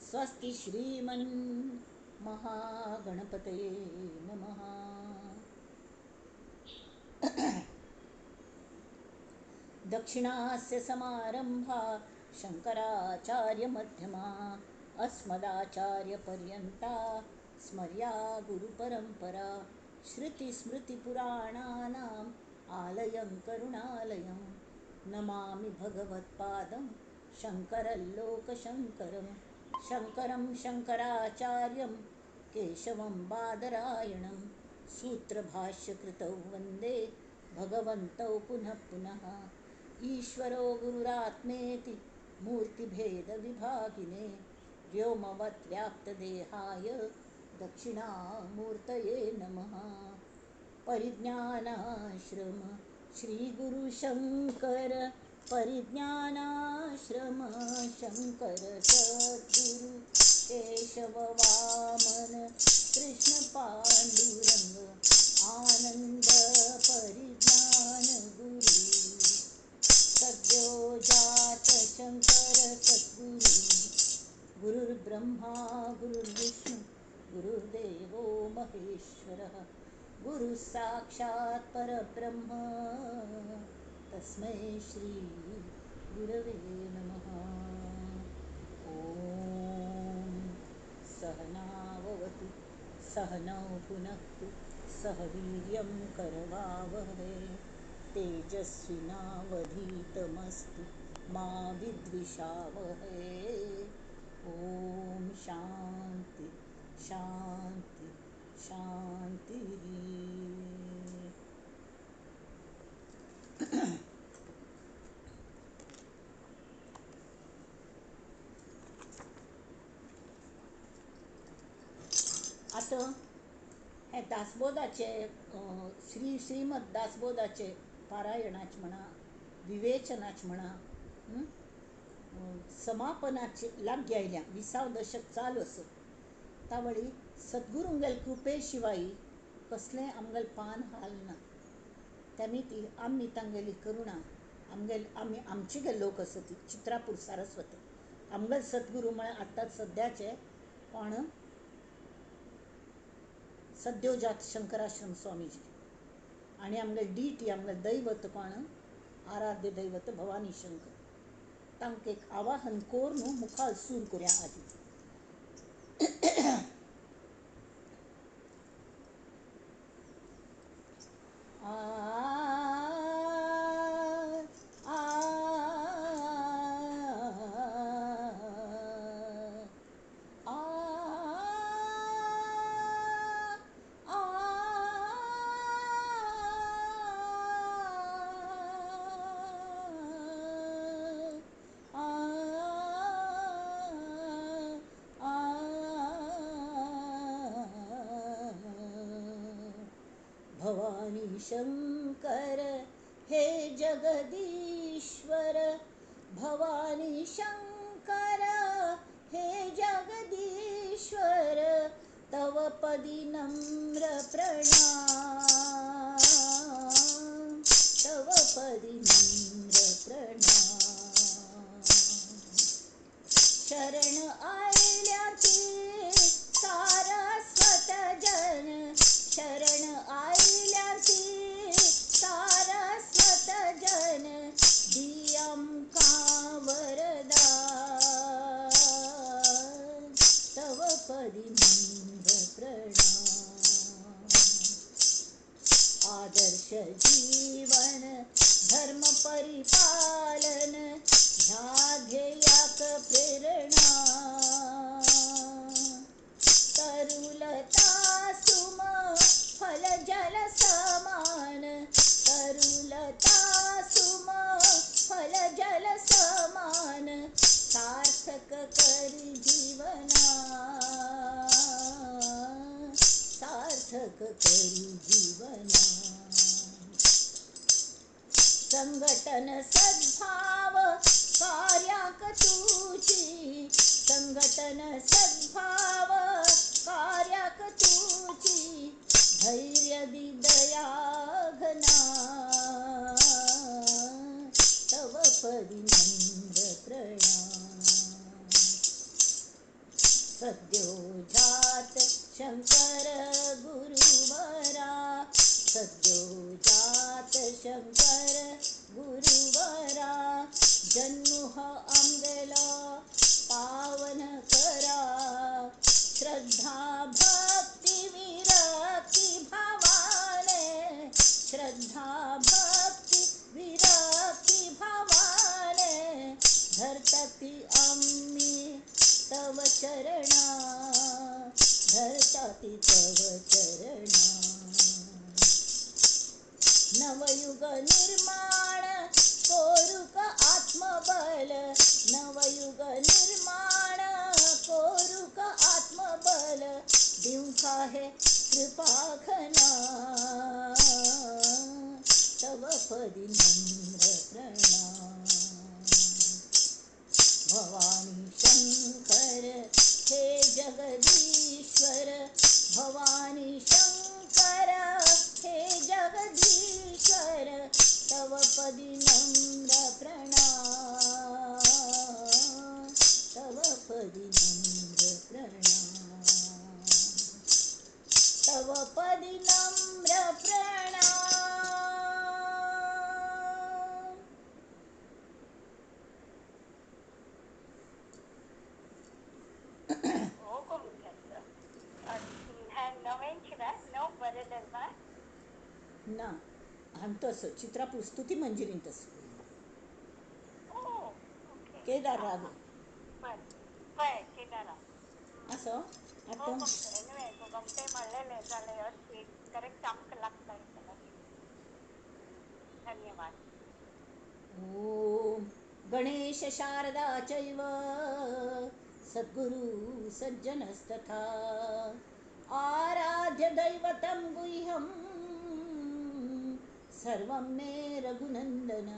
स्वस्ति श्रीमन् महागणपतये नमः. दक्षिणास्य समारंभा शंकराचार्यमध्यमा अस्मदाचार्यपर्यन्ता स्मर्या गुरुपरंपरा. श्रुतिस्मृतिपुराणानाम् आलयं करुणालयं नमामि भगवत्पादं शंकरं लोकशंकरं. शंकरं शंकराचार्यं केशवं बादरायणं सूत्रभाष्यकृतौ वंदे भगवन्तौ पुनः पुनः. ईश्वरो गुरुरात्मेति मूर्तिभेदविभागिने व्योमवत् व्याप्तदेहाय दक्षिणामूर्तये नमः. परिज्ञानाश्रम श्रीगुरुशंकर परिज्ञानाश्रम शंकर सद्गुरु केशव वामन कृष्ण पांडुरंग आनंद परिज्ञान गुरु. सद्यो जात शंकर सद्गुरु. गुरुर्ब्रह्मा गुरुर्विष्णु गुरुर्देवो महेश्वरः. गुरु साक्षात् परब्रह्म तस्मै श्री गुरवे नमः. ॐ सहनाववतु सहनौ भुनक्तु सह वीर्यं करवावहै. तेजस्विनावधीतमस्तु मा विद्विषावहै. ॐ शांति शांति शांति. आतां हे दासबोधाचे श्री श्रीमद दासबोधाचे पारायणाचे म्हणा, विवेचनाचे म्हणा, समापनाचे लागीं आयल्या. 20 दशक चालू आसा. तावळी सद्गुरूंगेल कृपे शिवाय कसलें आमगेलें पान हालना. तेमी ती आमी तांगेली करुणा आमगेल आमी आमचे गे लोक आसा ती चित्रापूर सारस्वत आमगेल सद्गुरू म्हळ्यार आतां सद्याचे कोण सद्योजात शंकराश्रम स्वामीजी आनी आमगेले डिटी आमगेलें दैवत कोण आराध्य दैवत भवानी शंकर. तांकां एक आवाहन करून मुखार सूर करुया आदी. आ आ आ आ भवानी शंकर हे जगदीश्वर. भवानी शंकर हे जगदीश्वर तव पदी नम्र प्रणाम. तव पदी नम्र प्रणाम. शरण आयल्याची सारस्वत जन. शरण आयल्याची सारस्वत जन दी आमकां वरदान. तव पदी नम्र प्रणाम. आदर्श जीवन धर्म परिपालन ह्या ध्येयाक प्रेरणा. तरुलता सुम फल जल समान. तरुलता सुम फल जल समान सार्थक करी जीवना. सार्थक करी जीवना. संघटन सद्भाव कार्याक तुची. संघटन सद्भाव कार्याक तुची धैर्य दी दया घना. तव पदी नम्र प्रणाम. सद्योजात शंकर गुरुवरा, सद्योजात शंकर गुरुवरा, जन्मुह आमगेलो पावन करा. श्रद्धा भक्ती विरक्ती भावाने, श्रद्धा भक्ती विरक्ती भावाने, धरताती आम्ही तव चरणा, धरताती तव चरणा. नवयुग निर्माण कोरुक आत्मबल, नवयुग निर्माण कोरुक आत्मबल, दिवका हे कृपाखना, तव पदी नम्र प्रणाम. भवानी शंकर हे जगदीश्वर, भवानी शंकर हे जगदीश्वर, तव पदी नम्र प्रणाम, तव पदी नम्र प्रणाम, तव पदी नम्र प्रणाम. ना हांतो असो चित्रापूर स्तुती मंजिरींत आसा, केदार राग असो. आतां ओम गणेश शारदा चैव सद्गुरु सज्जनस्तथा, आराध्य दैवतं गुह्यं सर्वं मे रघुनंदन.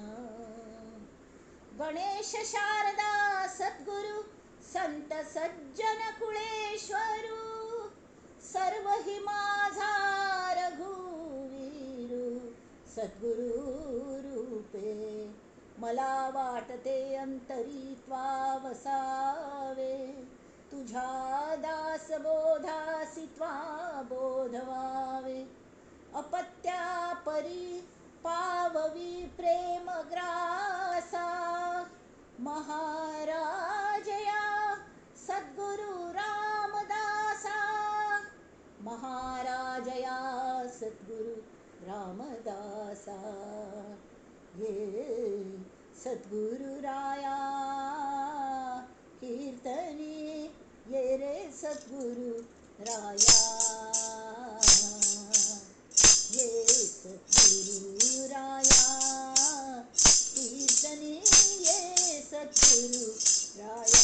गणेश शारदा सद्गुरु संत सज्जन कुळेश्वरू, सर्व हि माझा रघुवीरू, सद्गुरु रूपे मला वाटते अंतरी त्वा वसावे, तुझ्या दासबोधासी त्वा बोधवावे. अपत्या परी पाववी प्रेमग्रासा, महाराजया सद्गुरु रामदासा, महाराजया सद्गुरु रामदासा, ये सद्गुरुराया कीर्तनी, ये रे सद्गुरु राया, ये सद्गुरुराया कीर्तनी, ये सद्गुरुराया.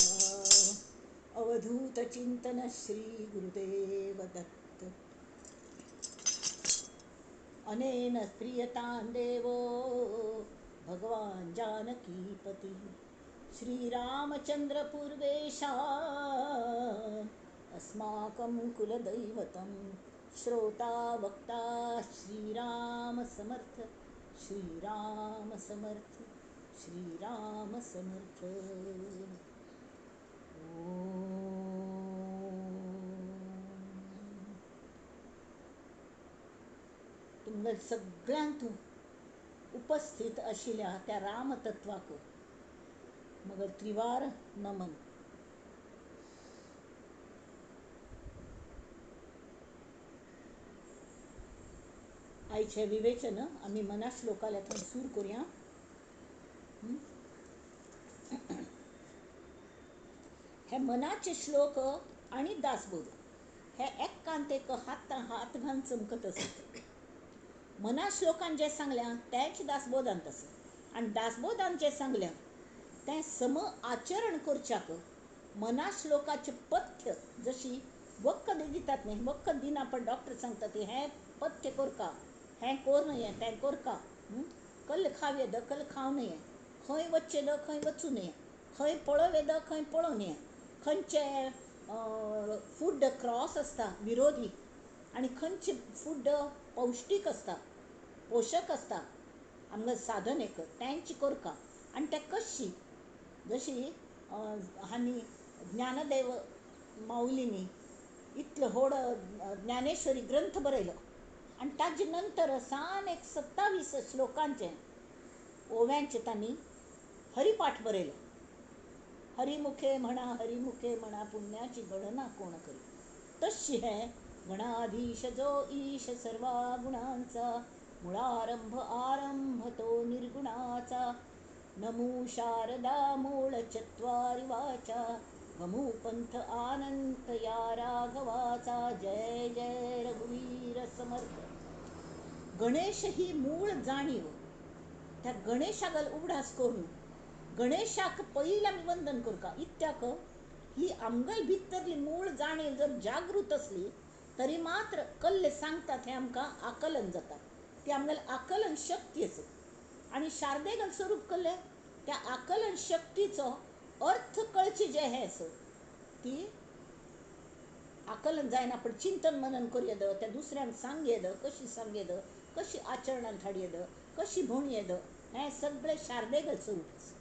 अवधूत चिंतन श्री गुरुदेव दत्त. अनेन प्रियतां देवो भगवान जानकीपती, श्रीरामचंद्र पूर्वेशा अस्माकं कुलदैवतं, श्रोता वक्ता श्रीराम समर्थ, श्रीराम समर्थ, श्रीराम समर्थ. तुमकां सगळ्यांक उपस्थित आशिल्ल्या त्या रामतत्वाक मगर त्रिवार नमन. आयचें विवेचन आमी मना श्लोकांतल्यान सुरू करुया. हे मनाचे श्लोक आनी दासबोध हे एकांत एक हात हात घालून चमकत आसत. मना श्लोकान जें सांगल्यां तेंच दासबोधांत आसा, आनी दासबोधान जें सांगल्यां तें सम आचरण करच्याक मना श्लोकाचें पथ्य, जशी वखद दितात न्ही, वखद दिना पण डॉक्टर सांगता ती हें पथ्य करका, हें कोर न्हय, तें करका, कल खावये the कल खावं न्हय, खंय वचचें the खंय वचूं न्हय, खंय पळोवये the खंय पळोवं न्हय, खंयचे फूड क्रॉस आसता विरोधी आनी खंयचे फूड पौश्टीक आसता, पोशक आसता, आमकां साधन एक तेंच करका. आनी तें कशी जशी आनी ज्ञानदेव माऊलींनी इतलो व्हड ज्ञानेश्वरी ग्रंथ बरयलो आनी ताजे नंतर सान एक 27 श्लोकांचे ओव्यांचे तांणी हरिपाठ बरयलो. हरिमुखे म्हणा हरिमुखे म्हणा पुण्याची गणना कोण करी. तशी हे गणाधीश जो ईश सर्वा गुणांचा मुळारंभ आरंभ तो निर्गुणाचा नमू शारदा मूळ चत्वारी वाचा गमू पंथ आनंद या राघवाचा जय जय रघुवीर समर्थ. गणेश ही मूळ जाणीव त्या गणेशागल उगडास करून गणेशाक पयलीं आमी वंदन करता. इत्याक ही आमगेल भितरली मूळ जाणीव जर जागृत असली तरी मात्र कल्ले सांगतात हें आमकां आकलन जाता. ती आमगेल आकलन शक्ती आसा आनी शारदेगल स्वरूप कल्ले त्या आकलन शक्तीचो अर्थ कळची जे हें आसा ती आकलन जायना, पण चिंतन मनन करूं येद, त्या दुसऱ्यांक सांग येद, कशी सांग येद, कशी आचरणांत हाड येद, कशी म्हणू येद, हें सगळें शारदेगल स्वरूप आसा.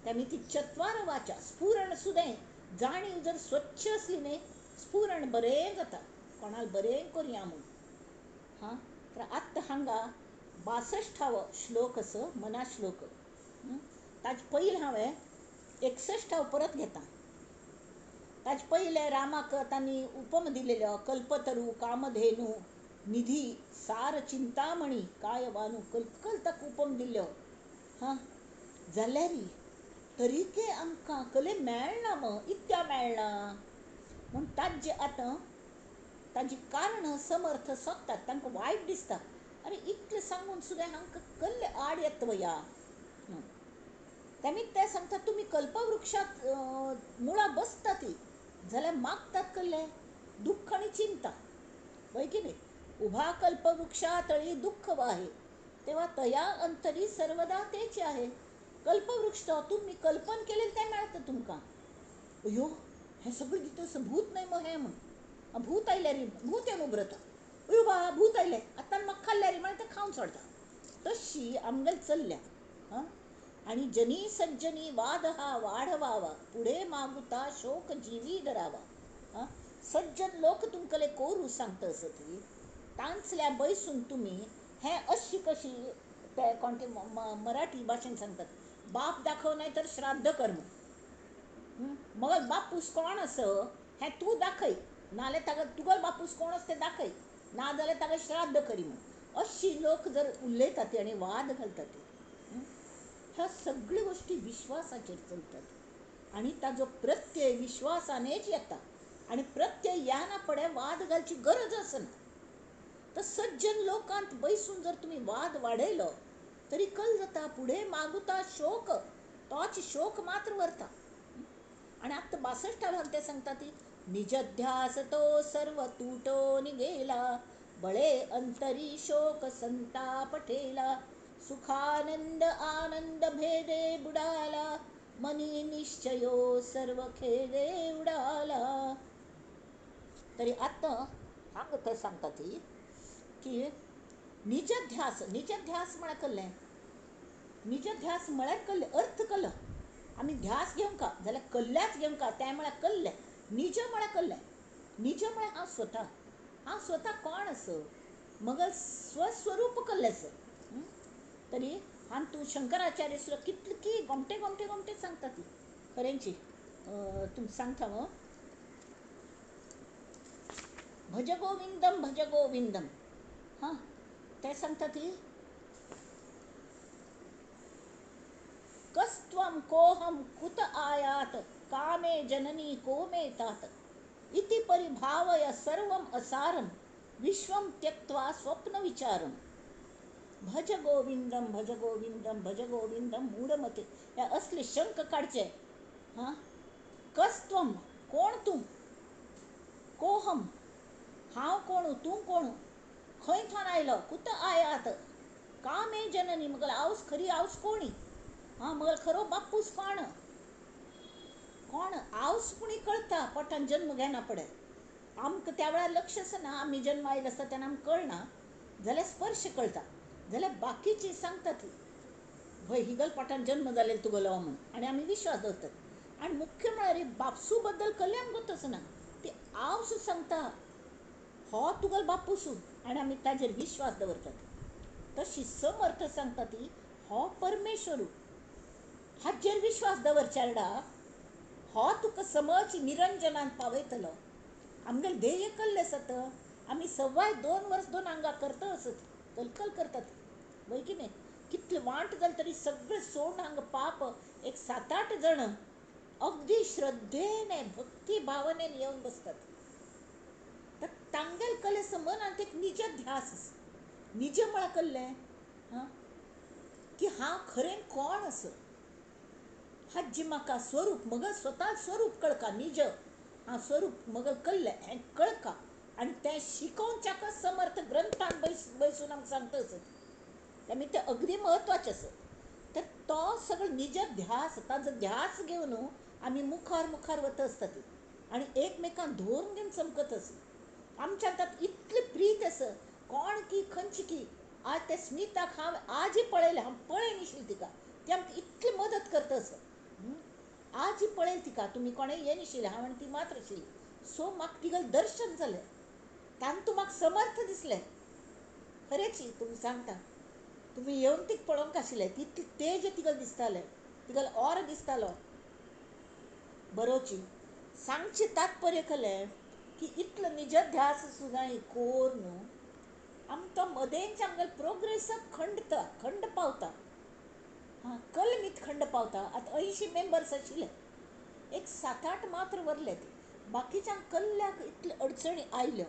त्यामुळे ती चत्वार वाचा स्फुरण सुद्दां जाणीव जर स्वच्छ असली न्ही स्फुरण बरें जाता, कोणाक बरें करुया म्हूण. हां, तर आत्तां हांगा 62वो श्लोक आसा मना श्लोक. ताजे पयलीं हांवें 61 परत घेता. ताजे पयलें रामाक तांणी उपमा दिलेल्यो, कल्पतरू कामधेनू निधी सार चिंतामणी काय वानू कल्कल ताका उपमा दिल्ल्यो. हां, जाल्यार तरीके आमकां कले मेळना मग इत्या मेळना म्हूण ताजे आतां ताजी कारणां समर्थ सोदतात, तांकां वायट दिसता, आरे इतलें सांगून सुद्दां हांकां कल्ले आड येता वया. तेमी ते सांगतात तुमी कल्पवृक्षात मुळां बसता ती जाल्यार मागतात कल्ले दुख्ख आनी चिंता, वय की न्ही. उभा कल्पवृक्षा तळी दुख्ख वाहे तेव्हा तया अंतरी सर्वदा तेच आहे. कल्पवृक्ष तो तुम्ही कल्पन केलें तें मेळटा तुमकां. अयो हें सगळें दिता भूत न्हय मग हें म्हूण, भूत आयल्यार भूत येवन उबरता, अयो बा भूत आयलें आतां म्हाका खाल्ल्यार म्हळ्यार तें खावन सोडटा. तशी आमगेल चल्ल्या. हां, आनी जनी सज्जनी वाद हा वाढवावा पुढे मागुता शोक जीवी धरावा. हां, सज्जन लोक तुमकां कोरू सांगता आसत तांचल्या बैसून तुमी हें अशी कशी ते कोण ते मराठी भाशेन सांगतात, बाप दाखव नाही तर श्राद्ध कर म्हूण. मग बापूस कोण आसा हें तूं दाखय, नाजाल्यार ताका तुगेलो बापूस कोण आसा तें दाखय, ना जाल्यार ताका श्राद्ध करी म्हूण. अशी लोक जर उलयतात आनी वाद घालतात ह्या सगळ्यो गोश्टी विश्वासाचेर चलतात आनी ताजो प्रत्यय विश्वासानेच येता आनी प्रत्यय येना फुडें वाद घालची गरज आसना. तर सज्जन लोकांत बैसून जर तुमी वाद वाडयलो तरी कल जाता पुढे मागुता शोक, तोच शोक मात्र व्हरता. आनी आतां 62 ते सांगता ती निजध्यास तो सर्व तुटोन गेला बळे अंतरी शोक संताप ठेला सुखानंद आनंद भेदे बुडाला मनी निश्चयो सर्व खेदे उडाला. तरी आतां हांगा थंय सांगता ती की निजध्यास, निजध्यास म्हळ्यार कल्लें, निजध्यास म्हळ्यार कल्लें अर्थ कल्लो आमी ध्यास घेवंका जाल्यार कल्ल्याच घेवंका तें म्हळ्यार कल्लें. निज म्हळ्यार कल्लें, निज म्हळ्यार हांव स्वता, हांव स्वता कोण आसा मगल स्वस्वरूप कल्लें आसा. तरी हांतू शंकराचार्य सुद्दां कितले की गोमटे गोमटे गोमटे सांगता ती खरेंची. तुमकां सांगता हांव, भज गोविंदम भज गोविंदम. हां, ते सांगता ती कस्त्वं कोहम कुत आयात कामे जननी को मे तात इति परिभावय सर्वम असारम विश्वं त्यक्त्वा स्वप्न विचारम. भज गोविंदम भज गोविंदम भज गोविंदम मूढमते हे असले शंक काडचे. हां, कस्त्वं कोण तूं, कोहम हांव कोण, तूं कोण, खंय थोन आयलो, कुत आयात, कामे जननी मगल आवस खरी आवस कोणी, हां मगल खरो बापूस कोण कोण आवस पुणी कळता पोटान जन्म घेना पडे. आमकां त्या वेळार लक्ष आसना, आमी जन्म आयले आसता तेन्ना आमकां कळना, जाल्यार स्पर्श कळटा, जाल्यार बाकीची सांगता ती भय हिगल पोटान जन्म जालेलो तुगेलो म्हूण आनी आमी विश्वास दवरतात. आनी मुख्य म्हळ्यार बापसू बद्दल कल्लें आमकां तसो ना, ती हांव सुद्दां सांगता हो तुगेलो बापूसू आनी आमी ताजेर विश्वास दवरतात. तशी समर्थ सांगता ती हो परमेश्वरू, हाजेर विश्वास दवर चेरडा, हो तुका समज निरंजनान पावयतलो. आमगेलें ध्येय कल्लें आसत, आमी 2.25 वर्स 2 आंगां करता आसत, कलकल करतात वय की न्ही, कितले वांट जालें तरी सगळें सोडून हांगा पाप एक 7-8 जाण अगदी श्रद्धेने भक्ती भावनेन येवन बसतात. तर तांगेल कलेचो मनांत एक निज ध्यास आसा. निज म्हळ्यार कल्लें हां की हांव खरें कोण आसा, हाजी म्हाका स्वरूप मगल स्वता स्वरूप कळका, निज हांव स्वरूप मगल कल्लें हें कळका आनी तें शिकोवच्याक समर्थ ग्रंथान बैसून आमकां सांगता आसत. तेमी तें अगदी म्हत्वाचें आसा. तर तो सगळो निज ध्यास, ताजो ध्यास घेवन आमी मुखार मुखार वता आसतात आनी एकमेकांक धरून घेवन चमकत आसता. आमच्या हातांत इतली प्रीत आसा, कोण की खंयची की आज त्या स्मिताक हांव आजय पळयलें, हांव पळय नाशिल्लें तिका, ती आमकां इतली मदत करता आसा. आजय पळयलें तिका, तुमी कोणें ये नाशिल्लें, हांव आनी ती मात्र आशिल्ली. सो म्हाका तिगेलें दर्शन जालें, तातूंत म्हाका समर्थ दिसलें. खरेंच तुमी सांगता, तुमी येवन तिका पळोवंक आशिल्लें, तितलें तेज तिगेलें दिसतालें, तिगेलो ऑर दिसतालो. बरोवची सांगचें तात्पर्य कलें की इतलो निज ध्यास सुद्दां कोर न्हू आमकां मदेंच आमगेलो प्रोग्रेसाक खंडता, खंड पावता, हां कलमीत खंड पावता. आतां 80 मेंबर्स आशिल्ले, एक 7-8 मात्र वरले, बाकीच्यांक कल्ल्याक इतल्यो अडचणी आयल्यो.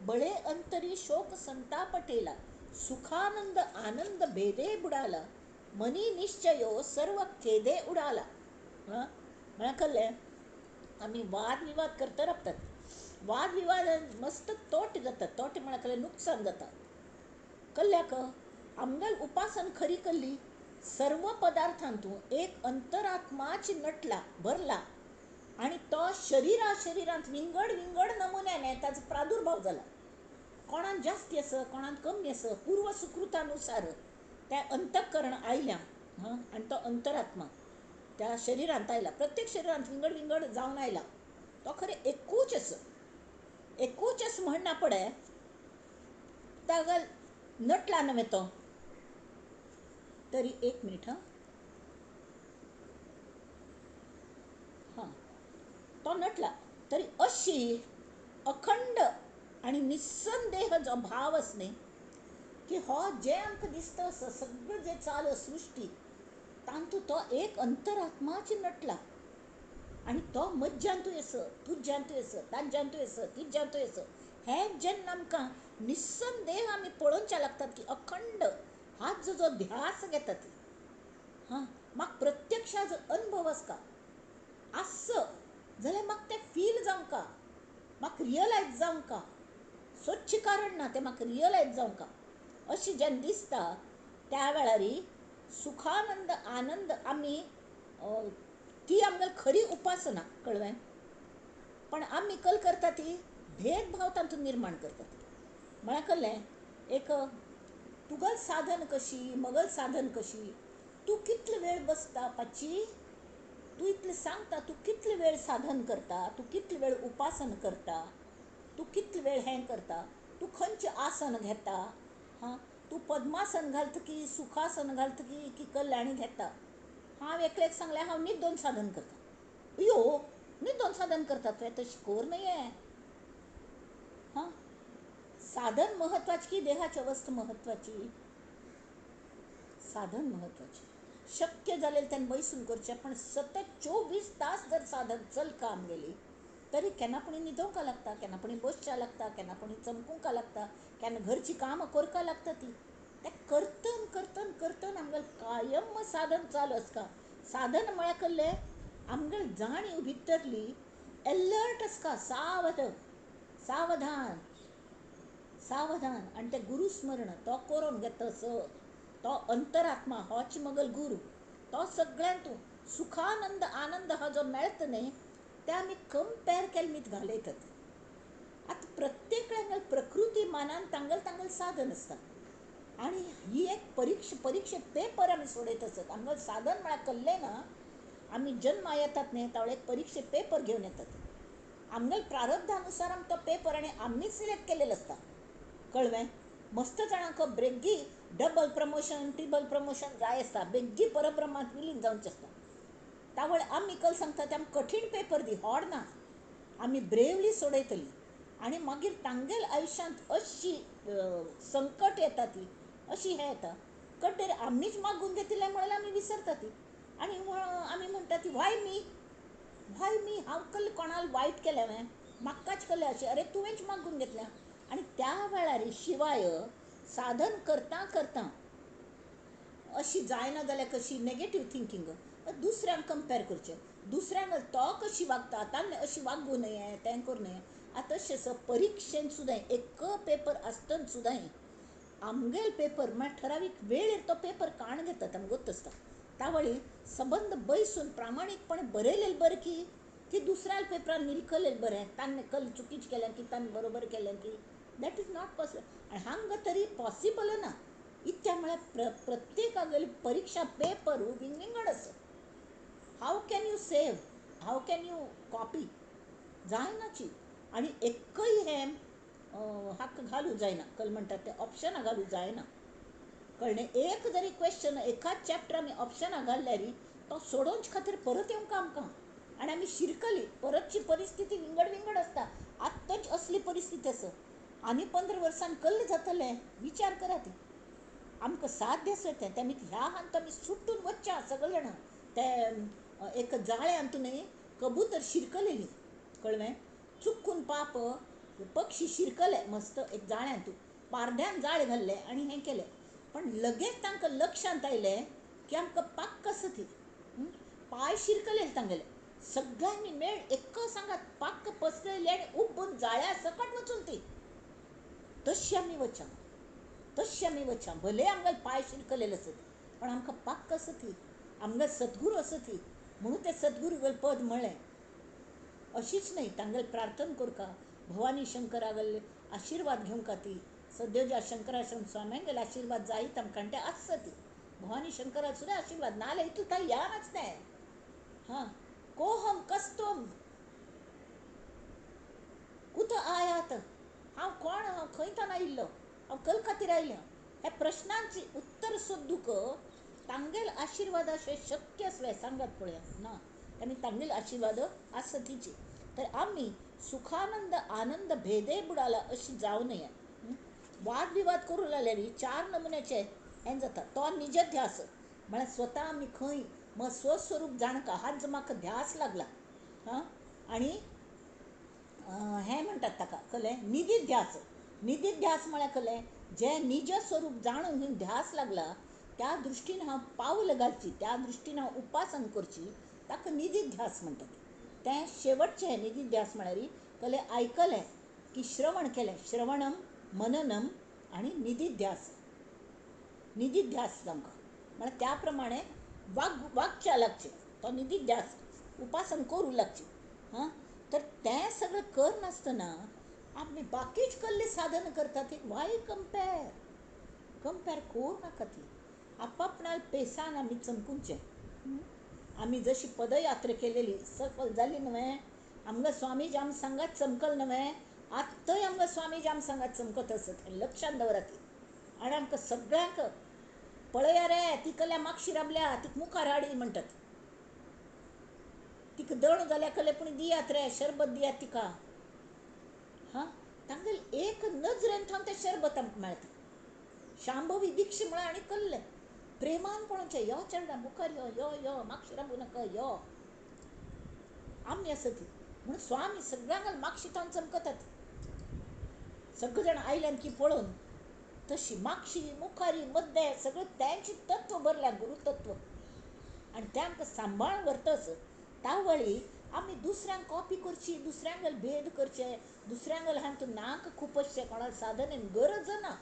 बळे अंतरी शोक संताप ठेला, सुखानंद आनंद भेदे बुडाला, मनी निश्चयो सर्व खेदे उडाला. हां म्हळ्यार कल्लें आमी वाद विवाद करता रावतात, वाद विवाद मस्त तोट जाता, तोट म्हळ्यार कल्लें नुकसान जाता. कल्ल्याक आमगेल उपासन खरी कल्ली सर्व पदार्थांतू एक अंतरात्माची नटला भरला आनी तो शरिरा शरिरांत विंगड विंगड नमुन्याने ताजो प्रादुर्भाव जाला. कोणान जास्ती आसा, कोणान कमी आसा, पूर्व सुकृतानुसार तें अंतःकरण आयल्या हां आनी तो अंतरात्मा त्या शरिरांत आयला, प्रत्येक शरिरांत विंगड विंगड जावन आयला. तो खरें एकूच आसा, एकूच आसा म्हणना पडे तागल नटला न्हय तो. तरी एक मिनीट हां, हां तो नटला तरी अशी अखंड आनी निसंदेह जो भाव आसा न्ही की हो जें आमकां दिसता आसा सगळें जें चालू सृश्टी तातूंत तो एक अंतरात्माची नटला आनी तो मज्जांतूय आसा, तुज्यांतूय आसा, ताज्यांतूय आसा, तिज्यांतूय आसा. हें जेन्ना आमकां निसंदेह आमी पळोवच्या लागतात की अखंड हाचो जो ध्यास घेतात हां म्हाका प्रत्यक्ष जो अनुभव आसता आस जाल्यार म्हाका तें फील जावंक, म्हाका रियलायज जावंक, सोदचें कारण ना, तें म्हाका रियलायज जावंक अशें जेन्ना दिसता त्या वेळार सुखानंद आनंद आमी ती आमगेली खरी उपासना कळ्ळें. पण आमी कल करता ती भेदभाव तातूंत निर्माण करतात. म्हळ्यार कळ्ळें एक तुगल साधन कशी मगल साधन कशी, तूं कितलो वेळ बसता पाची, तूं इतलें सांगता, तूं कितलो वेळ साधन करता, तूं कितलो वेळ उपासन करता, तूं कितलो वेळ हें करता, तूं खंयचें आसन घेता, हां तूं पद्मासन घालता की सुखासन घालता की कल्याणी घेता. हांव एकल्याक सांगलें हांव न्हिदोन साधन करता. अयो न्हिदोन साधन करता तुवें, तशें कर न्हय. हां साधन म्हत्वाचें की देहाची अवस्था म्हत्वाची? साधन म्हत्वाचें. शक्य जालें तेन्ना बैसून करचें, पण सतत 24 तास जर साधन चलका आमगेली तरी केन्ना पुणी न्हिदोवंक लागता, केन्ना पुणी बसच्या लागता, केन्ना पुणी चमकूंक लागता, केन्ना घरचीं कामां करपाक लागता. ती तें करतन करतन करतन आमगेलें कायम साधन चालू आसता. साधन म्हळ्यार कल्लें आमगेली जाणीव भितरली एलर्ट आसता, सावध सावधान सावधान. आनी तें गुरुस्मरण तो करून घेता असो तो अंतरात्मा होच मगल गुरू, तो सगळ्यांतू सुखानंद आनंद हो जो मेळटा न्ही ते आमी कंपेर केल्ले घालयतात. आतां प्रत्येक प्रकृती मानान तांगेलें तांगेलें साधन आसता आनी ही एक परिक्षे पेपर आमी सोडयत आसत. आमगेलें साधन म्हळ्यार कल्लें ना, आमी जन्मा येतात न्ही तावळ एक परिक्षे पेपर घेवन येतात. आमगेले प्रारब्धानुसार आम तो पेपर आनी आमी सिलेक्ट केलेलो आसता. कळ्ळें? मस्त जाणांक बेगी डबल प्रमोशन ट्रिबल प्रमोशन जाय आसता, बेगी परब्रह्मांत विलीन जावचें आसता. तावळ आमी कल सांगता ते आमकां कठीण पेपर दी, होड ना, आमी ब्रेवली सोडयतली. आनी मागीर तांगेल आयुश्यांत अशी संकट येता ती अशी हें येता कड्डेर आमीच मागून घेतिल्लें म्हणल्यार आमी विसरता ती. आनी आमी म्हणटा ती व्हाय मी, व्हाय मी, हांव कल्ले कोणाक वायट केलें हांवें, म्हाकाच कल्लें अशें, अरे तुवेंच मागून घेतलें. आनी त्या वेळार शिवाय साधन करता करता अशी जायना जाल्यार कशी नेगेटीव थिंकींग, दुसऱ्यांक कंपेर करचें, दुसऱ्यांक तो कशी वागता ताणें अशी वागूं नये तें करूं नये. आतां तशें परिक्षेन सुद्दां एक पेपर आसतना सुद्दां आमगेल पेपर म्हळ्यार ठरावीक वेळेर तो पेपर काण घेतात आमकां गोत्त आसता. तावळी सबंद बैसून प्रामाणीकपणे बरयलेलें बरें की ती दुसऱ्या पेपरान निलकलें बरें, ताणें कल चुकीच केलें की ताणें बरोबर केलें की, that is not possible. आनी हांगा तरी पॉसिबल ना. इत्या म्हळ्यार प्रत्येकागेली परिक्षा पेपर विंगविंगड आसा. How can you save, how can you copy, जायनाची. आनी एकय हें हाका घालूं जायना, कल म्हणटात तें ऑप्शनां घालूं जायना. कळ्ळें? एक जरी क्वेश्चन एकाच चॅप्टर आमी ऑप्शनां घालल्यार तो सोडोवचे खातीर परत येवंक आमकां आनी आमी शिरकली. परतची परिस्थिती विंगड विंगड आसता. आत्ताच असली परिस्थिती आसा आनी 15 वर्सान कल्ल जातलें, विचार करात. आमकां साध्य आसा तें. तेमी ह्या हांत आमी सुटून वचचें सगळे जाणां. ते एक जाळ्यांत न्हय कबूतर शिरकलेली, कळ्ळें? चुकून पाप पक्षी शिरकले मस्त एक जाळ्यांत, पारध्यान जाळ घाल्लें आनी हें केलें. पण लगेच तांकां लक्षांत आयलें की आमकां पाक्क आसा ती, पांय शिरकले तांगेले सगळ्यांनी मेळ एक सांगात पाक्क पसरयले आनी उबून जाळ्या सकट वचून ती. तशी आमी वचा, तशी आमी वचा, भले आमगेले पांय शिरकलेले आसत पण आमकां पाक्क आसा ती, आमगेले सद्गुरू आसा ती. म्हणून ते सद्गुरू पद म्हळें. अशीच न्हय तांगेले प्रार्थना करका, भवानी शंकरागेले आशिर्वाद घेवंक ती, सद्योजा शंकराश्रम स्वाम्यांगेले आशिर्वाद जायत आमकां ते आसता ती. भवानी शंकरा सुद्दां आशिर्वाद नाजाल्यार इतलें थंय या नासलें. हां, कोहम कस्तोम कुत आयात, हांव कोण, हांव खंय तान आयिल्लो, हांव कल खातीर आयलें, ह्या प्रश्नांची उत्तर सोदूंक तांगेल आशिर्वाद अशें शक्य आसलें सांगात पळया ना. आनी तांगेल आशिर्वाद आसा तिची. तर आमी सुखानंद आनंद भेदे बुडाला अशी जावं नये. वादविवाद करूं लागल्यार 4 नमुन्याचे हें जाता. तो निज ध्यास म्हळ्यार स्वता आमी खंय मग स्वस्वरूप जाणका हाच म्हाका ध्यास लागला. हां, आनी हें म्हणटात ताका कळ्ळें निधिध्यास. निधिध्यास म्हळ्यार कळ्ळें जें निज स्वरूप जाणून घेवन ध्यास लागला त्या दृश्टीन हांव पावल घालची, त्या दृश्टीन हांव उपासन करची, ताका निधिध्यास म्हणटात. तें शेवटचें निधिध्यास म्हळ्यार कळ्ळें आयकलें की श्रवण केलें, श्रवणम मननम आनी निधिध्यास. निधिध्यास जावंक म्हळ्यार त्या प्रमाणे वागच्या लागचें, तो निधिध्यास उपासन करूं लागचें. हां, तर तें सगळें करनासतना आमी बाकीच कसलें साधन करतात ती वाय कंपेर, कंपेर करूं नाका ती. आपापणाल पेसान आमी चमकुचें. आमी जशी पदयात्रा केलेली सफल जाली न्हय, आमकां स्वामीजी आम सांगात चमकल न्हय, आत्तय आमकां स्वामीजी आम सांगात चमकत आसत हें लक्षांत दवरात. आनी आमकां सगळ्यांक पळया रे ती कल्या मागशी राबल्या तिका मुखार हाडी म्हणटात, तिका दण जाल्या कले पूण दियात रे शरबत दियात तिका. हां, तांगेले एक नजरेन थावन तें शरबत आमकां मेळटा. शांभवी दीक्षा म्हळ्यार आनी कल्लें प्रेमान पळोवचें, यो चेडा मुखार यो, यो यो मागशी राबूं नाका यो, आमी आसा ती. म्हणून स्वामी सगळ्यांक मागशी थावन चमकतात. सगळे जाण आयल्यान की पळोवन तशी मागशी मुखारी मद्दे सगळें तेंचें तत्व भरल्या गुरुतत्व आनी तें आमकां सांबाळ व्हरतच. तावळी आमी दुसऱ्यांक कॉपी करची, दुसऱ्यांक भेद करचे, दुसऱ्यांक हातूंत नाक खुपसचें कोणाक साधनेन गरज ना.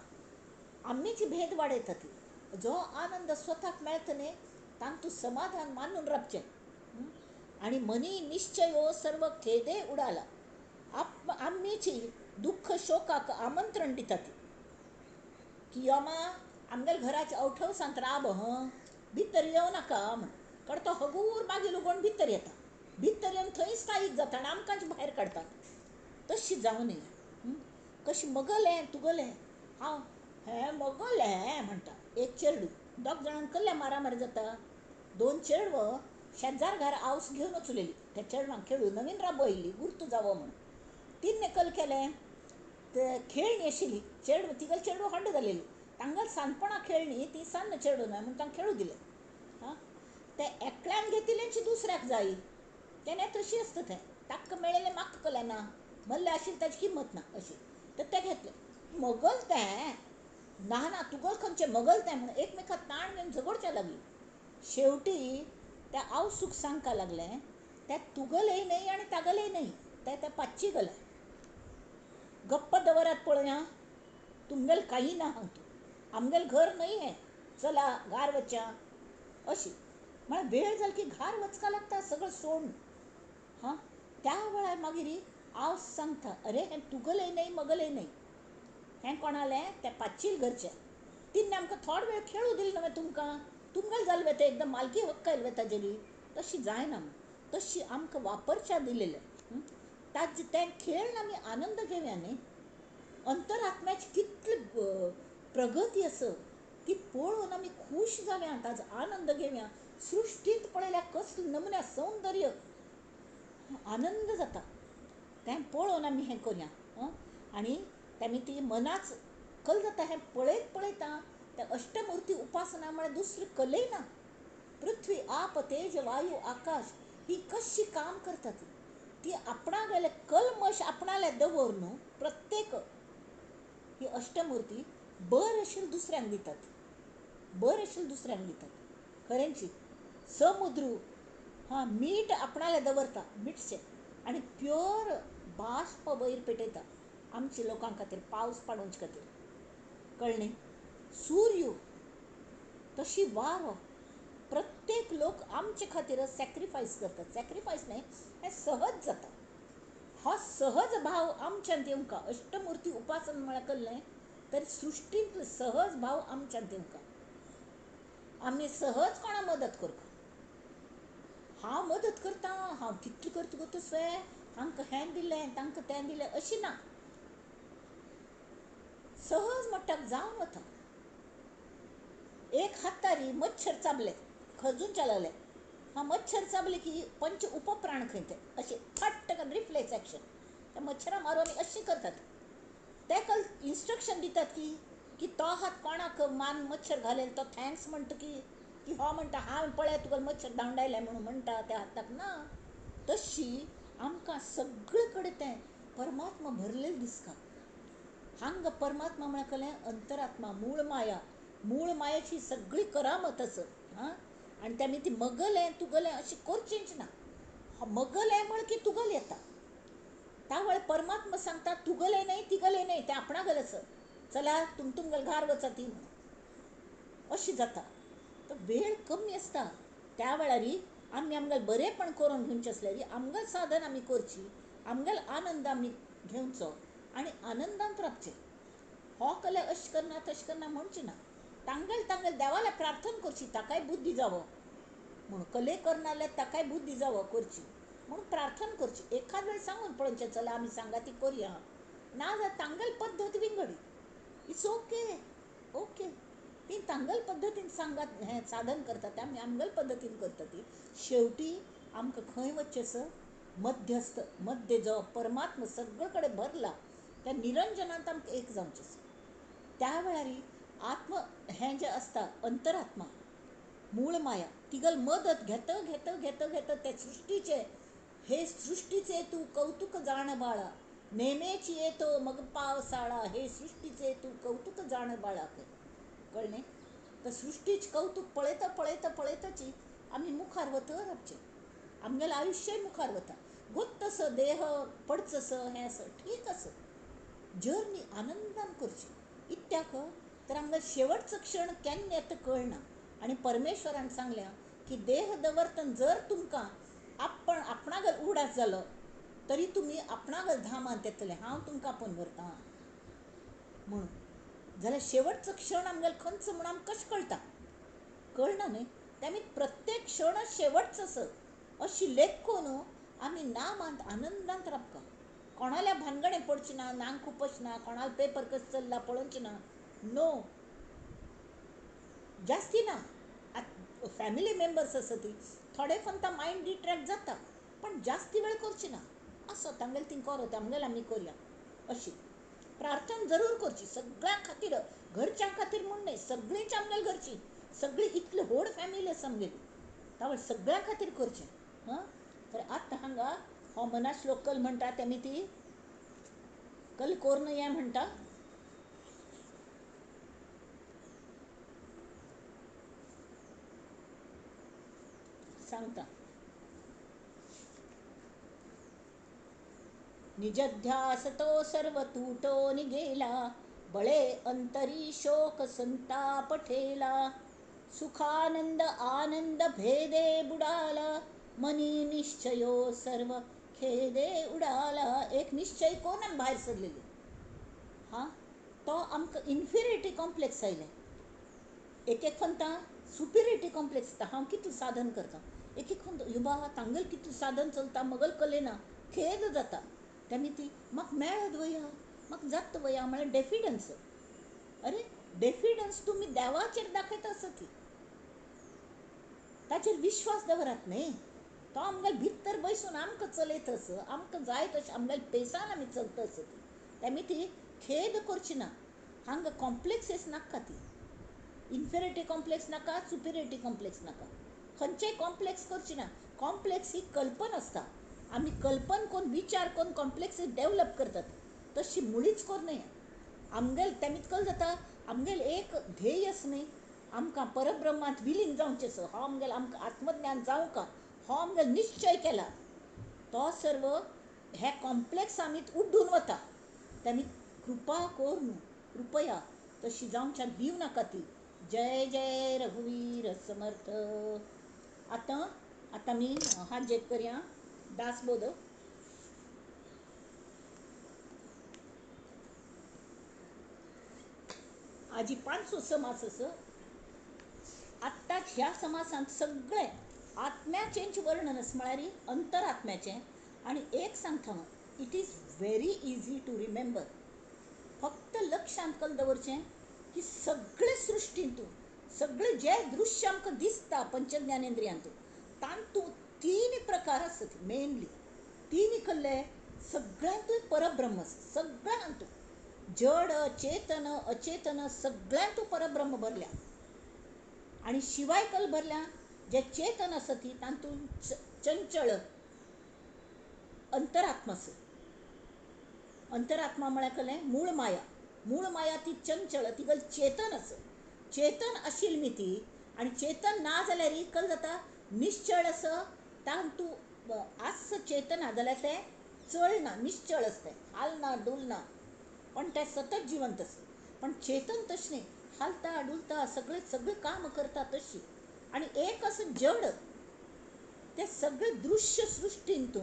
आमीच भेद वाडयतात. जो आनंद स्वताक मेळटा न्ही तांतूं समाधान मानून रावचें. आनी मनी निश्चयो सर्व खेदे उडाला. आमीची दुःख शोकाक आमंत्रण दितात की यो मा आमगेल्या घराच्या अवठवसांत राब हं, भितर येवं नाका म्हण. कारण तो हगूर मागीर उगोवन भितर येता, भितर येवन थंय स्थायीक जाता आनी आमकांच भायर काडटात. तशी जावं नये. कशी मगलें तुगलें हांव हें मगलें म्हणटा एक चेडूं, दोग जाणांक कसलें मारामारी जाता. दोन चेडवां शेजार घर आवस घेवन वचलेली, त्या चेडवांक खेळूं नवीन राबो आयिल्ली गुर्तू जावो म्हणून. तिन्ने कल केलें, ते खेळणी आशिल्ली चेडूं, तिगेलें चेडूं हॉड जालेली, तांगेलें सानपणां खेळणी ती सान्न चेडूं न्हय म्हूण तांकां खेळूं दिलें. आं, ते एकल्यान घेतिल्लेंच दुसऱ्याक जाय, तेन्ना तशी आसता तें, ताका मेळिल्लें म्हाका कलें ना, मल्लें आशिल्लें ताची किंमत ना अशी. तर तें घेतलें मगल तें ना ना तुगल खंयचें मगल तें म्हणून एकमेकाक ताण घेवन झगडच्या लागली. शेवटी त्या आवसूक सांगपा लागलें, तें तुगलेय न्हय आनी तागलेय न्हय, तें त्या पाचशी गलें. गप्प दवरात पळोवया, तुमगेलें काही ना हांग, आमगेलें घर न्हय हें, चला घार वच्या अशी. म्हळ्यार वेळ जाली की घार वचपा लागता सगळें सोडून. हां, त्या वेळार मागीर आवस सांगता, अरे हें तुगलें न्हय मगलें न्हय, हें कोणालें, त्या पाचशील घरचें. तिन्ने आमकां थोडो वेळ खेळूं दिलें न्हय तुमकां, तुमगेलें जालें वेता एकदम मालकी हक्क आयलो वेता ताजेरी. तशी जायना, तशी आमकां वापरच्या दिलेलें ताजें तें खेळ आमी आनंद घेवया न्ही. अंतरात्म्याची कितली प्रगती आसा ती पळोवन आमी खूश जावया, ताजो आनंद घेवया. सृश्टींत पळयल्यार कसलें नमुन्या सौंदर्य, आनंद जाता तें पळोवन आमी हें करया. आनी तेमी ती मनाच कल जाता हें पळयत पळयता त्या अष्टमूर्ती उपासना म्हळ्यार दुसरी कलय ना. पृथ्वी आप तेज वायू आकाश ही कशी काम करता ती, ती आपणागेले कलमश आपणाले दवर न्हू. प्रत्येक ही अष्टमूर्ती बर आशिल्लें दुसऱ्यांक दितात, बर आशिल्लें दुसऱ्यांक दितात. खरेंची समुद्रू हां मीठ आपणाले दवरता, मिठचें आनी प्योर बाष्प वयर पेटयता आमच्या लोकां खातीर, पावस पाडोवचे खातीर. कळ्ळें? सूर्य तशी वारो, प्रत्येक लोक आमचे खातीर सॅक्रिफायस करतात. सॅक्रिफायस न्हय, हें सहज जाता. हो सहज भाव आमच्यांत येवंका. अष्टमूर्ती उपासन म्हळ्यार कसलें तर सृश्टींतलो सहज भाव आमच्यांत येवंका. आमी सहज कोणा मदत करता, हांव मदत करता, हांव कितलें करता गो तसलें, हांकां हें दिलें तांकां तें दिलें अशें ना. सहज म्हणटा जावन वता. एक हातारी मच्छर चाबले, खजून लागले. हां, मच्छर चाबले की पंच उपप्राण खंय ते अशें फट्ट करून रिफ्लेक्स एक्शन, त्या मच्छरां मारून आमी अशें करतात. ताका इन्स्ट्रक्शन दितात की की तो हात कोणाक मान मच्छर घालेल तो thanks म्हणटा की की हो म्हणटा हांव पळय तुका मच्छर धांवडायले म्हणून म्हणटा त्या हाताक ना. तशी आमकां सगळे कडेन तें परमात्मा भरलेलें दिसता. हांगा परमात्मा म्हळ्यार कसलें अंतरात्मा, मूळ माया, मूळ मायाची सगळी करामत आसा. हां, आनी तेमी ती मगलें तुगलें अशें करचेंच ना. मगलें म्हळ्यार की तुगलें येता. त्या वेळार परमात्मा सांगता तुगलें न्हय तिगलें न्हय, तें आपणागेलें आसा, चला तुम तुमगेलें घार वचा ती म्हणून अशें जाता. तर वेळ कमी आसता त्या वेळार आमी आमगेलें बरेंपण करून घेवचें आसल्यार आमगेलें साधन आमी करची, आमगेलो आनंद आमी घेवचो आनी आनंदांत रावचें. हो कले अशें करना तशें करना म्हणचें ना. तांगेले तांगेले देवाला प्रार्थना करची, ताकाय बुद्धी जावो म्हणून. कले करना जाल्यार ताकाय बुद्धी जावो करची म्हणून प्रार्थना करची. एखाद वेळ सांगून पळोवचें चला आमी सांगा ती करुया, ना जाल्यार तांगेली पद्दत विंगडी. It's okay okay, ती तांगेले पद्दतीन सांगात हें साधन करतात, आमी आमगेले पद्दतीन करता ती. शेवटी आमकां खंय वचचें आसा, मध्यस्थ मध्य जो परमात्मा सगळे कडेन भरला त्या निरंजनांत आमकां एक जावचें आसा. त्या वेळार आत्म हें जें आसता अंतरात्मा मूळ माया तिगल मदत घेत घेत घेत घेत ते सृश्टीचे, हे सृष्टीचे तू कौतुक जाण बाळा, नेमेची येतो मग पावसाळा, हे सृष्टीचे तू कौतुक जाण बाळा. कळ्ळें? तर सृश्टीचें कौतुक पळयता पळयता पळयताची आमी मुखार वता रावचें, आमगेलें आयुश्यय मुखार वता. गोत्तसो देह पडचसो हें आसा ठीक आसा, जर्नी आनंदान करची. इत्याक तर आमकां शेवटचो क्षण केन्ना येता कळना. आनी परमेश्वरान सांगल्या की देह दवरतना जर तुमकां आपण आपणागेर उगडास जालो तरी तुमी आपणागेर धामांत येतले, हांव तुमकां आपोवन व्हरता म्हणून. जाल्यार शेवटचो क्षण आमगेलो खंयचो म्हूण आमकां कशें कळटा? कळना न्हय. तेमी प्रत्येक क्षण शेवटचो असो अशी लेख न्हू आमी नामांत आनंदांत राबका. कोणाल्या भानगडे पडची ना, नांग खुपच ना, कोणाल पेपर कसो चल्ला पळोवचें ना, नो जास्ती ना. फॅमिली मेंबर्स आसा ती थोडे फक्त मायंड डिट्रॅक्ट जाता, पण जास्ती वेळ करची ना. असो तांगेले ती करत आमगेले आमी करया अशी प्रार्थना जरूर करची सगळ्यां खातीर, घरच्यां खातीर म्हूण न्हय, सगळींच आमगेले घरची सगळी इतली व्हड फॅमिली आसा आमगेली, तावळ सगळ्यां खातीर करचें. हां, तर आतां हांगा हो मना श्लोक कल म्हणटा तेमी ती कल कोर्न हें म्हणटा. सांगता निजध्यास तो सर्व तुटोन गेला, बळे अंतरी शोक संताप ठेला, सुखानंद आनंद भेदे बुडाला, मनी निश्चयो सर्व खेदे उडाला. एक निश्चय कोण भायर सरलेली हां, तो आमकां इन्फिरियरिटी कॉम्प्लेक्स आयलें. एक एक म्हणटा सुपिरियरिटी कॉम्प्लेक्स येता, हांव कितलें साधन करता, एक एक म्हणटा युबा तांगेल कितलें साधन चलता मगल कलेना, खेद जाता. तेमी ती म्हाका मेळत वया, म्हाका जाता वया म्हळ्यार डेफिडन्स. अरे डेफिडन्स तुमी देवाचेर दाखयता आसा ती, ताचेर विश्वास दवरात न्ही. तो आमगेले भितर बसून आमकां चलयत आसा, आमकां जाय तशें आमगेले पेसान आमी चलता आसा ती. तेमी ती खेद करची ना. हांगा कॉम्प्लेक्सीस नाका ती, इन्फिरियरिटी कॉम्प्लेक्स नाका, सुपिरियरिटी कॉम्प्लेक्स नाका, खंयचेय कॉम्प्लेक्स करची ना. कॉम्प्लेक्स ही कल्पना आसता, आमी कल्पन करून विचार करून कॉम्प्लेक्सीस डेवलप करतात, तशी मुळीच करूं नये. आमगेल तेमीच कल जाता, आमगेल एक ध्येय आसा न्ही, आमकां परब्रह्मांत विलीन जावचें आसा, हो आमगेल आमकां आत्मज्ञान जावंका, हो आमगेल निश्चय केला, तो सर्व हे कॉम्प्लेक्स आमी उड्डून वता. तेमी कृपा करून कृपया तशी जावच्या दिवं नाका ती. जय जय रघुवीर समर्थ. आतां आतां आमी हात जेक करया दासबोध. आजी 500 समास आसा. आत्ताच ह्या समासांत सगळें आत्म्याचेंच वर्णन आसा, म्हळ्यार अंतरात्म्याचें. आनी एक सांगता हांव, it is very easy to remember. फक्त लक्षांत कल दवरचें की सगळे सृश्टींतू सगळे जे दृश्य आमकां दिसता पंचज्ञानेंद्रियांतू तांतू 3 प्रकार आसत मेनली. 3 कल्ले सगळ्यांतूय परब्रह्म आसा, सगळ्यांतू जड चेतन अचेतन सगळ्यांतू परब्रह्म भरल्या. आनी शिवाय कल भरल्या जे चेतन आसा ती तातूंत चंचळ अंतरात्मा आसा. अंतरात्मा म्हळ्यार कलें मूळ माया, मूळ माया ती चंचळ, ती गल चेतन आसा. चेतन आशिल्ली मी ती, आनी चेतन ना जाल्यार कल जाता निश्चळ आसा, तातूंत आस चेतना जाल्यार तें चलना, निश्चळ आसता, हालना डुलना, पण तें सतत जिवंत आसा. पण चेतन तशें न्ही, हालता डुलता सगळें सगळें काम करता तशी. आनी एक आसा जड, तें सगळें दृश्य सृश्टींतू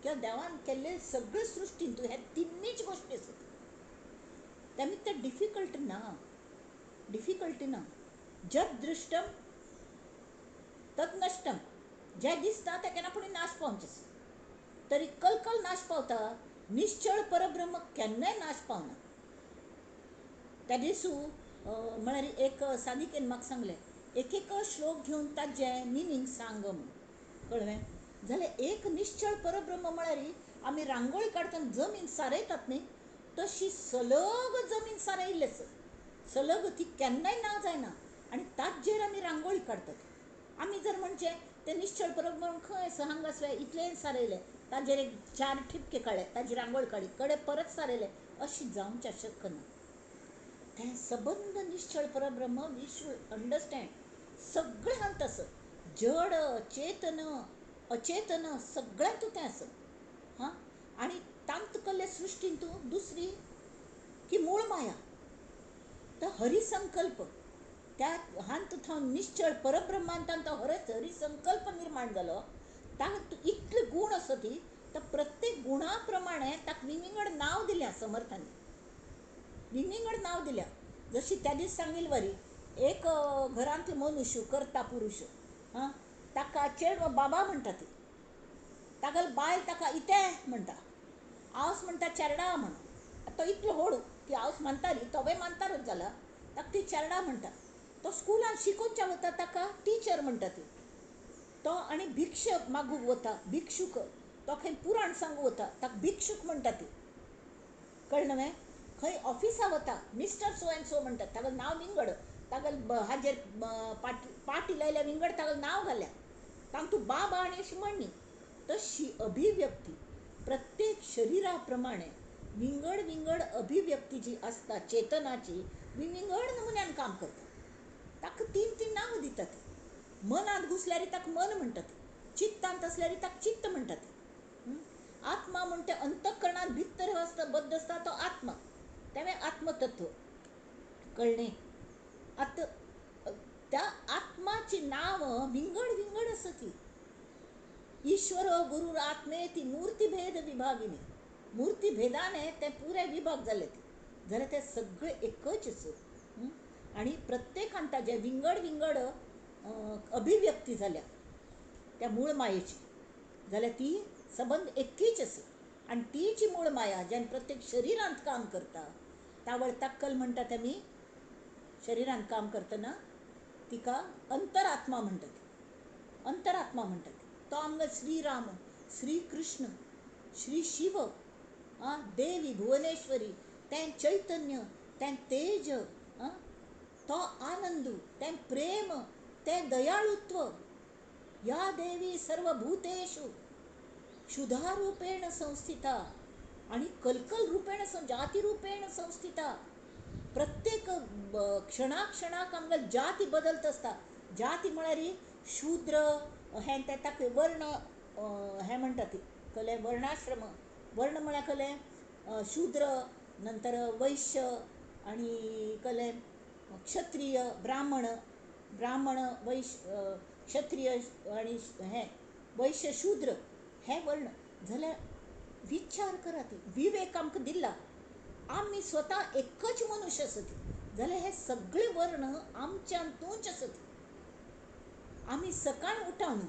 किंवा देवान केल्ले सगळे सृश्टींतू ह्या तिन्नीच गोश्टी आसात. तेमी तें डिफिकल्ट ना, डिफिकल्टी ना. जद दृश्टम तद नश्टम, जें दिसता तें केन्ना पूण नाश पावचें आसा, तरी कलकल नाश पावता, निश्चळ परब्रह्म केन्नाय नाश पावना. त्या दिसू म्हळ्यार एक साधिकेन म्हाका सांगलें, एक एक श्लोक घेवन ताजें मिनींग सांग म्हूण, कळ्ळें जाल्यार एक निश्चळ परब्रह्म म्हळ्यार आमी रांगोळी काडटना जमीन सारयतात न्ही, तशी सलग जमीन सारयल्ली आसा, सलग ती केन्नाय ना जायना, आनी ताजेर आमी रांगोळी काडटात. आमी जर म्हणचें तें निश्चळ परब्रह्म खंय आसा, हांगा आसा, इतलें सारयलें, ताजेर एक 4 ठिपके काडले, ताजी रांगोळी काडली, कडेन परत सारयलें, अशी जावच्या शक्य ना. तें सबंद निश्चळ परब्रह्म we should understand सगळ्यांत आसा, जड चेतन अचेतन सगळ्यांत तें आसा. हां, आनी तांत कल्ले सृश्टींतू दुसरी की मूळ माया, तर हरिसंकल्प त्या हांत थावन निश्चळ परब्रह्मांतान तो हरिसंकल्प निर्माण जालो, तांत इतले गूण आसा ती, तर प्रत्येक गुणा प्रमाणे ताका विंगड नांव दिल्या समर्थांनी, विंगड नांव दिल्या. जशी त्या दीस सांगिल वरी एक घरांतले मनुष्य करता पुरुष, हां, ताका चेडवां बाबा म्हणटा ती, तागेली बायल ताका इतें म्हणटा, आवस म्हणटा चेरडा म्हण. तो इतलो व्हड ती आवस मानताली, तोवूय मानतारोच जाला, ताका ती चेरडा म्हणटा. तो स्कुलान शिकोवच्या वता ताका टिचर म्हणटा ती. तो आनी भिक्ष मागूंक वता, भिक्षूक, तो खंय पुराण सांगूंक वता ताका भिक्षूक म्हणटा ती. कळ्ळें न्हय? खंय ऑफिसा वता मिस्टर सो एंड सो म्हणटात, तागेलें नांव विंगड, तागेले हाजेर पाटी लायल्या विंगड तागेलें नांव घाल्या, तांतूं बाबा आनी अशी म्हणणी. तशी अभिव्यक्ती प्रत्येक शरिरा प्रमाणे विंगड विंगड अभिव्यक्ती जी आसता चेतनाची, विंगड नमुन्यान काम करता. ताका तीन तीन नांवां दितात. मनांत घुसल्यार ताका मन म्हणटात, चित्तांत आसल्यार ताका चित्त म्हणटात. आत्मा म्हणटा अंतःकरणांत भितर आसता, बद्द आसता तो आत्मा, तें आत्मतत्व. कळ्ळें? आतां त्या आत्माची नांवां विंगड विंगड आसा ती. ईश्वर गुरूर आत्मे ती मूर्तिभेद विभागिनी, मूर्तिभेदाने ते पुरे विभाग जाले ते, जाल्यार ते सगळे एकच आसा. आनी प्रत्येकान ताजे विंगड विंगड अभिव्यक्ती जाल्या त्या मूळ मायेची, जाल्यार ती सबंद एकीच आसा. आनी तीच मूळ माया जेन्ना प्रत्येक शरिरांत काम करता, तावळ ताक्कल म्हणटा आमी, शरिरांत काम करतना तिका अंतरात्मा म्हणटात, अंतरात्मा म्हणटात. तो आमकां श्रीराम, श्रीकृष्ण, श्री शिव, आं, देवी भुवनेश्वरी, तें चैतन्य, तें तेज, आं, तो आनंद, तें प्रेम, तें दयाळुत्व. या देवी सर्वभूतेषु क्षुधारूपेण संस्थिता आनी कलकल रूपेण, जातीरूपेण संस्थिता. प्रत्येक क्षणाक्षणाक आमकां जाती बदलत आसता. जाती म्हळ्यार शूद्र हें ते ताका वर्ण हें म्हणटा ती, कलें वर्णाश्रम. वर्ण म्हळ्यार कलें शूद्र, नंतर वैश्य आनी कलें क्षत्रिय, ब्राह्मण, ब्राह्मण वैश्य, क्षत्रिय आनी हें वैश्य, शूद्र हे वर्ण. जाल्यार विचार करात, विवेक आमकां दिला, आमी स्वता एकच मनुष्य आसत, जाल्यार हे सगळे वर्ण आमच्यांतूच आसत. आमी सकाळ उठावन,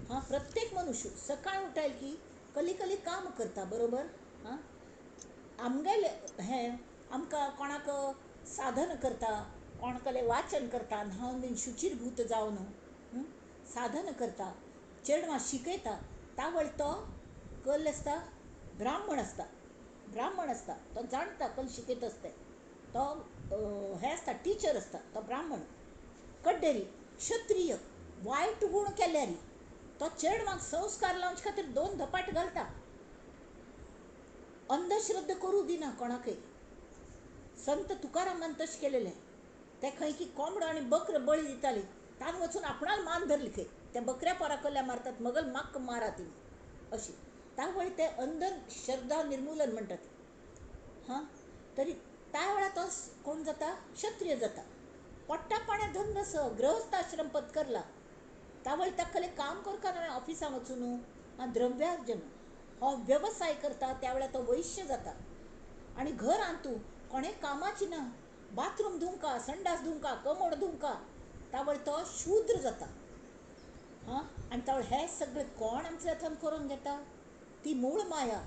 हां, प्रत्येक मनुष्य सकाळ उठायल की कली कली काम करता, बरोबर? हां, आमगेले हें आमकां कोणाक साधन करता, कोण कले वाचन करता, न्हांवन बीन शुचिरभूत जावन साधन करता, चेडवां शिकयता, तावळ तो कल आसता, ब्राह्मण आसता, ब्राह्मण आसता, तो जाणता कल शिकयत आसता, तो हें आसता, टिचर आसता, तो ब्राह्मण. कड्डेरी क्षत्रिय वायट गूण केल्यार तो चेडवांक संस्कार लावचे खातीर दोन धपाट घालता, अंधश्रद्धा करूं दिना कोणाकय. संत तुकारामान तशें केलेलें. ते खंय की कोंबडो आनी बकरो बळी दिताली, तान वचून आपणाल मान धरली खंय, त्या बकऱ्या पोरा कल्या मारतात, मगल माक्क मारा ती अशी. त्या ते अंधश्रद्धा निर्मूलन म्हणटात. हां, तरी त्या वेळार तो कोण जाता? क्षत्रिय जाता. पोट्टा पाण्या धंदो स गृहस्थाश्रम पत्करला, तावळ ताका काम करता न्हय ऑफिसां वचून, आं, द्रव्यार्जन हो वेवसाय करता, त्या वेळार तो वैश्य जाता. आनी घरांत तूं कोणें कामाची ना, बाथरूम धुवंका, संडास धुवंका, कमोड धुवंका, तावळ तो शूद्र जाता. हां, आनी तावळ हे सगळे कोण आमच्या हातान करून घेता? ती मूळ माया,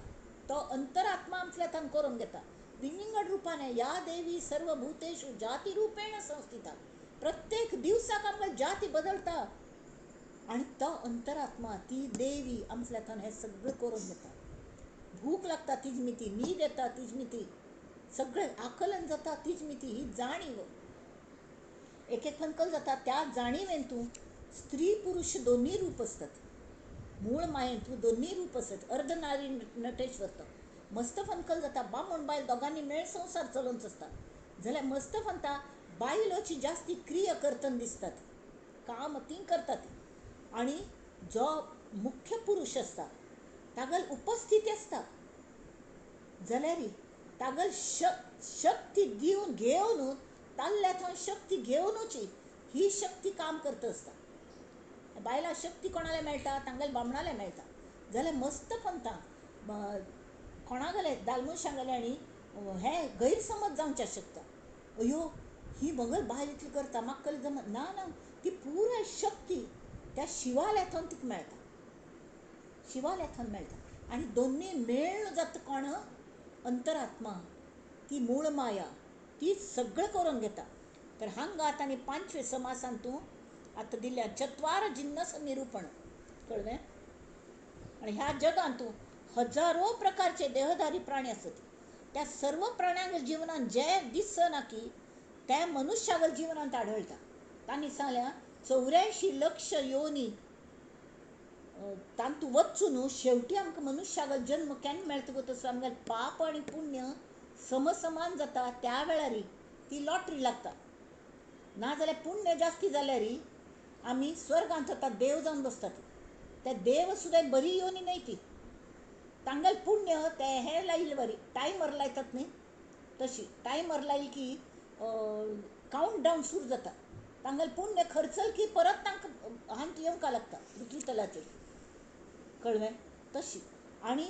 तो अंतरात्मा आमच्या हातान करून घेता विंगड रूपाने. या देवी सर्वभूतेषु जातीरूपेण संस्थिता. प्रत्येक दिवसाक आमकां जाती बदलता आनी तो अंतरात्मा, ती देवी आमच्या हातान हें सगळें करून घेता. भूक लागता तीज मिती, न्हीद येता तीज मिती, सगळें आकलन जाता तीज मिती. ही जाणीव एक एक फनकल जाता. त्या जाणीवेन तूं स्त्री पुरुष दोन्ही रूप आसतात, मूळ मायेन तूं दोन्ही रूप आसत. अर्धनारी नटेश्वर तो मस्त फनकल जाता. बामण बायल दोगांनी मेळ संवसार चलोवचो आसता, जाल्यार मस्त फनता बायलोची जास्ती क्रिया करतना दिसतात, काम ती करतात. आनी जो मुख्य पुरुष आसता तागेल उपस्थिती आसता, जाल्यार तागेल शक्ती दिवन घेवन, ताल्ल्या थंय शक्ती घेवनूच ही शक्ती काम करता आसता. बायलां शक्ती कोणाले मेळटा? तांगेले बामणाले मेळटा. जाल्यार मस्त पंता कोणागेले दालमनशांगेले आनी हे गैरसमज जावचे शकता, अयो ही मगल बायल इतली करता, म्हाका कल जम ना, ना, ती पुराय शक्ती त्या शिवालयांतून तिका मेळटा, शिवालयांतून मेळटा. आनी दोनूय मेळ जाता कोण? अंतरात्मा, ती मूळ माया, ती सगळें करून घेता. तर हांगा आतां आनी पांचवे समासान तूं आतां दिल्या चत्वार जिन्नस निरूपण, कळ्ळें? आनी ह्या जगांत तूं हजारो प्रकारचे देहधारी प्राणी आसत. त्या सर्व प्राण्यांक जिवनांत जे दिसना की ते मनुष्यागल जिवनांत आढळटा. तांणी सांगल्या 84 लक्ष योनी तांतू वचून शेवटी आमकां मनुष्यागल जन्म केन्ना मेळटा गो तसो आमगेलें पाप आनी पुण्य समसमान जाता त्या वेळार ती लॉटरी लागता. ना जाल्यार पुण्य जास्ती जाल्यार आमी स्वर्गांत वता, देव जावन बसतात. ते देव सुद्दां बरी योनी न्हय ती, तांगेलें पुण्य ते हें लायिल्ले वरी टायमर लायतात न्ही तशी टायमर लायल की कावंट डावन सुरू जाता. तांगेलें पुण्य खर्चल की परत तांकां हांत येवंक लागता पृथ्वी तलाचेर, कळ्ळें? तशी. आनी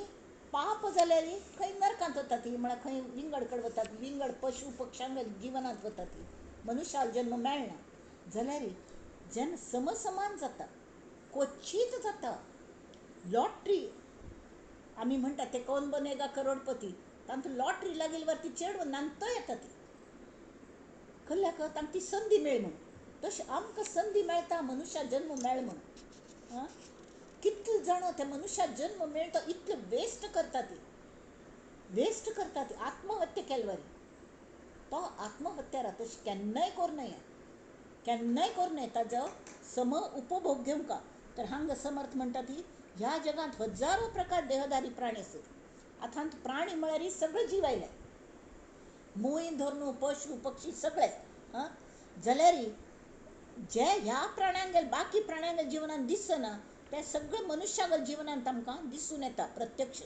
पाप जाल्यार खंय नरकांत वता ती, म्हळ्यार खंय विंगड कडेन वतात, विंगड पशु पक्ष्यांक जिवनांत वता ती, मनुष्याक जन्म मेळना. जाल्यार जेन्ना समसमान जाता, क्वचीत जाता लॉटरी, आमी म्हणटा ते कोण बनेगा करोडपती, तांतूं लॉटरी लागिल्ली वर ती चेडवां नानतो येता ती, कल्ल्याक तांकां ती संदी मेळ म्हूण. तशें आमकां संदी मेळटा मनुष्या जन्म मेळ म्हूण. आं, कितले जाण ते मनुष्या जन्म मेळटा इतले वेस्ट करता ती, वेस्ट करता ती, आत्महत्या केले वरी. तो आत्महत्या रात तशें केन्नाय करूं नये, केन्नाय करूं नये, ताजो सम उपभोग घेवंक. तर हांगा समर्थ म्हणटा ती ह्या जगांत हजारो प्रकार देहधारी प्राणी आसत. आतां प्राणी म्हळ्यार सगळे जीव आयले, मूय धरून पशु पक्षी सगळे. आं, जाल्यार जे ह्या प्राण्यांगेर बाकी प्राण्यांगेर जिवनांत दिसना ते सगळे मनुष्यागेर जिवनांत आमकां दिसून येता प्रत्यक्ष.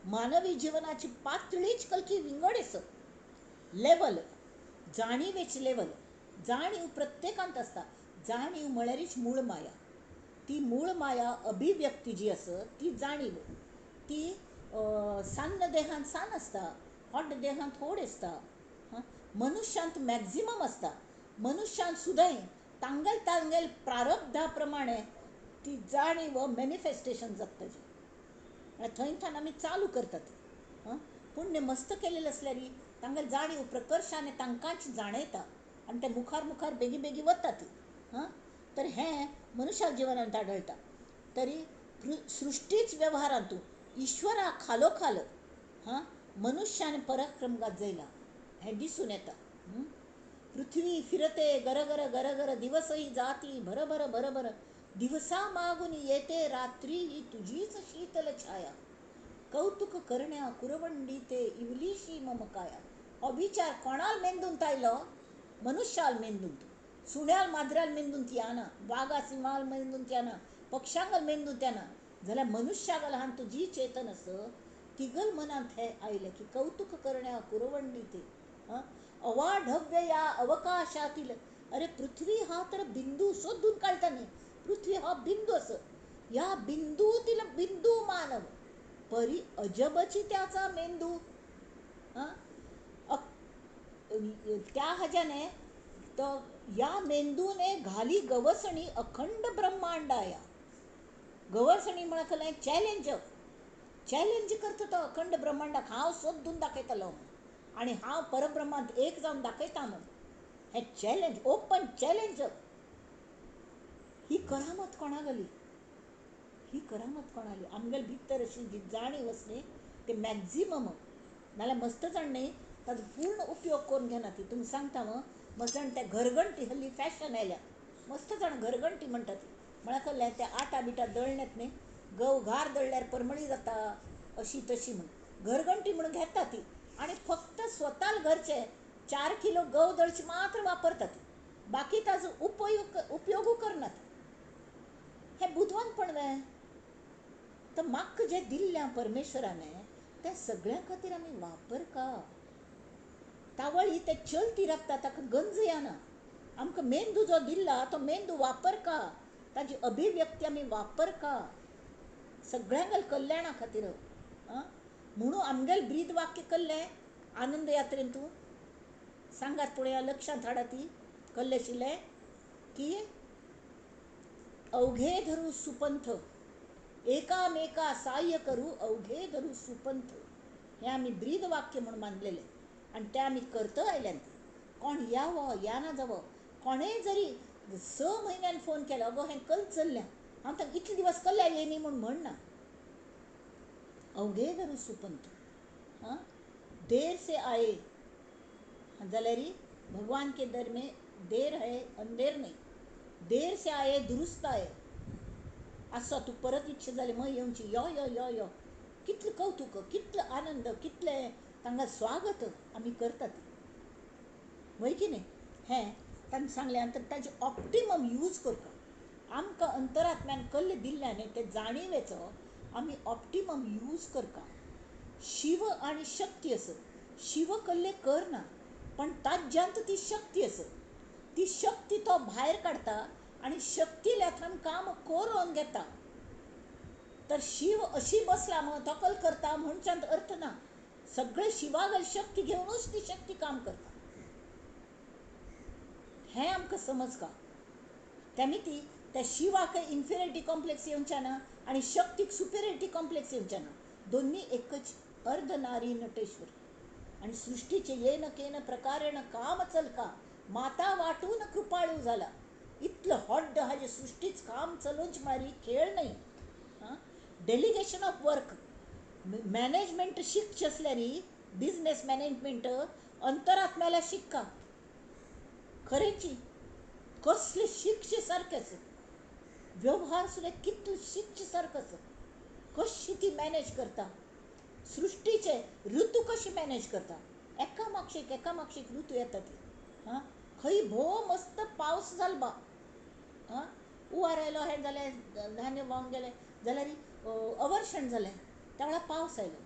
मानवी जिवनाची पातळीच कलकी विंगड आसा, लेवल, जाणीवेची लेवल, जाणीव प्रत्येकांत आसता. जाणीव म्हळ्यारीच मूळ माया. ती मूळ माया अभिव्यक्ती जी आसा ती जाणीव, ती सान्न देहांत सान आसता, व्हड देहांत व्हड आसता, मनुष्यांत मॅक्झिमम आसता. मनुष्यांत सुद्दां तांगेल तांगेल प्रारब्धा प्रमाणे ती जाणीव मॅनिफेस्टेशन जाता ताजें. थंय थावन आमी चालू करतात. पुण्य मस्त केलेलें आसल्यार तांगेल जाणीव प्रकर्शाने तांकांच जाणयता आनी ते मुखार मुखार बेगी बेगी वता ती. तर हें मनुष्या जिवनांत आढळटा. तरी सृश्टीच व्यवहारांतू ईश्वरा खालोखाल मनुष्यान पराक्रम गाजयला हें दिसून येता. पृथ्वी फिरते गरगर गरगर, दिवसही जाती भरभर भरभर, दिवसा मागून येते रात्री ही तुझीच शीतल छाया, कौतुक करण्या कुरवंडी ते इवलीशी मम काया. हो विचार कोणाल मेंदूंत आयलो? मनुष्याल मेंदूंत. सुण्याल माजराल मेंदूंत येना, वागा सिंहाल मेंदूंत येना, पक्षांगल मेंदूंत येना, जाल्यार मनुष्यागल हान तुजी चेतन आस तिगल मनांत हें आयलें की कौतुक करण्या कुरवंडी ते अवाढव्य या अवकाशातील. अरे पृथ्वी हा तर बिंदू सोदून काढता न्ही, पृथ्वी हा बिंदू आस, ह्या बिंदूतील बिंदू मानव परी अजबची त्याचा मेंदू. त्या हाज्याने तो या मेंदूने घाली गवसणी अखंड ब्रह्मांडाया. गवसणी म्हळ्यार चॅलेंज, चॅलेंज करता तो अखंड ब्रह्मांडाक, हांव सोदून दाखयतलो आनी हांव परब्रह्मांत एक जावन दाखयता म्हूण. हें चॅलेंज, ओपन चॅलेंज. ही करामत कोणागली? ही करामत कोणाली? आमगेले भितर अशी जी जाणीव आस न्ही ते मॅक्झिमम, नाल्यार मस्त जाण न्ही ताजो पूर्ण उपयोग करून घेना ती. तुमकां सांगता मग, मस्त जाण त्या घरघंटी हल्ली फॅशन आयल्या, मस्त जाण घरघंटी म्हणटा ती. म्हळ्यार कळ्ळें त्या आटा बिटा दळण्यात न्ही, गंव घार दळ्ळ्यार परमळी जाता अशी तशी म्हूण घरघंटी म्हणून घेता ती. आनी फक्त स्वताल घरचे 4 किलो गंव दळचे मात्र वापरतात, बाकी ताजो उपयोग करनात. हें बुदवंतपण वे? तर म्हाका जें दिल्लें परमेश्वराने तें सगळ्यां खातीर आमी वापर का? तावळी ते चलती राबता, ताका गंज येना. आमकां मेंदू जो दिल्ला तो मेंदू वापर का, ताजी अभिव्यक्ती आमी वापर का सगळ्यांक कल्याणा खातीर. म्हणून आमगेलें ब्रीद वाक्य कल्लें आनंद यात्रेन तूं सांगात पळया, लक्षांत हाडा ती कल्लें आशिल्लें की अवघे धरू सुपंथ, एकामेका साह्य करू अवघे धरू सुपंथ, हें आमी ब्रीद वाक्य म्हूण मानलेलें आनी तें आमी करत आयल्यान. कोण यावो या ना जावो, कोणेय जरी 6 म्हयन्यान फोन केलो, अगो हें कल चल्लें, हांव तांकां इतले दिवस कल्ल्या येयनी म्हूण म्हणना. अवघे धरू सुपंथ. हां, देर से आए जाल्यार भगवान के दर में देर है अंधेर नहीं, देर से आए दुरुस्त आए. आसो तूं परत इच्छा जाली मग येवची, यो यो यो यो, कितलें कौतुक, कितलो आनंद, कितलें तांकां स्वागत आमी करतात, वय की न्ही? हें तांकां सांगलें. तर ताजें ऑप्टिमम यूज करता. आमकां अंतरात्म्यान कल्ले दिल्ल्या न्ही ते जाणिवेचो आमी ऑप्टिमम यूज करता. शिव आनी शक्ती आसा, शिव कल्ले करना पण ताज्यांत ती शक्ती आसा, ती शक्ती तो भायर काडटा आनी शक्ती लेथान काम करून घेता. तर शिव अशी बसला म्हण तो कल करता म्हणच्यान अर्थ ना, सगळे शिवागल शक्ती घेवनूच ती शक्ती काम करता, हें आमकां समजका. तेमी ती त्या शिवाक इन्फिरियरिटी कॉम्प्लेक्स येवच्या ना आनी शक्तीक सुपिरियरिटी कॉम्प्लेक्स येवच्या ना, दोन्ही एकच अर्ध नारी नटेश्वर. आनी सृष्टीचे येन केन प्रकारेण काम चलका माता वाटून कृपाळू जाला. इतलं हॉड्ड हाजे सृष्टीच काम चलोवच म्हळ्यार खेळ न्हय. आं, डेलिगेशन ऑफ वर्क मॅनेजमेंट शिकचें आसल्यार बिजनेस मॅनेजमेंट अंतरात्म्याला शिक्का. खरेंची कसले शिकचे सारकेच व्यवहार सुद्दां कितले शिकचे सारको आसा, कशी ती मॅनेज करता सृष्टीचे ऋतू, कशी मॅनेज करता, एका मागशीक एका मागशीक ऋतू येता ती. हां, खंय भोव मस्त पावस जालो बा, हां, हुंवार आयलो, हें जालें, धान्य व्हांवन गेलें जाल्यार अवर्षण जालें, त्या वेळार पावस आयलो,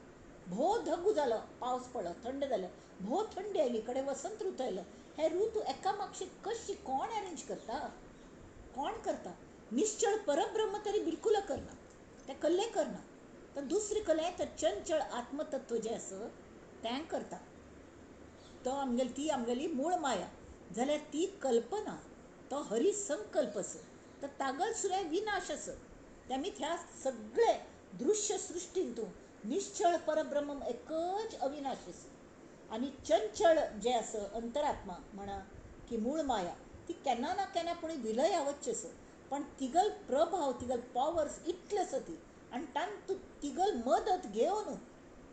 भोव धगू जालो, पावस पडलो, थंड जालें, भोव थंडी आयली, कडेन वसंत ऋतू आयलो. हे ऋतू एका मागशीक कशी कोण अरेंज करता, कोण करता? निश्चळ परब्रह्म तरी बिलकुल करना, ते कल्ले करना. तर दुसरी कले तर चंचळ आत्मतत्व जें आसा तें करता. तो आमगेली ती आमगेली मूळ माया जाल्यार ती कल्पना, तो हरी संकल्प आसा, तर तागल सुद्दां विनाश आसा. तेमी ह्या सगळे दृश्य सृष्टीन तूं निश्चळ परब्रह्म एकच अविनाश आसा आनी चंचळ जें आसा अंतरात्मा म्हणा की मूळ माया ती केन्ना ना केन्ना पूण विलया वच्ची आसा, पण तिगल प्रभाव तिगल पॉवर्स इतले आसा ती आनी तांतूं तिगल मदत घेवन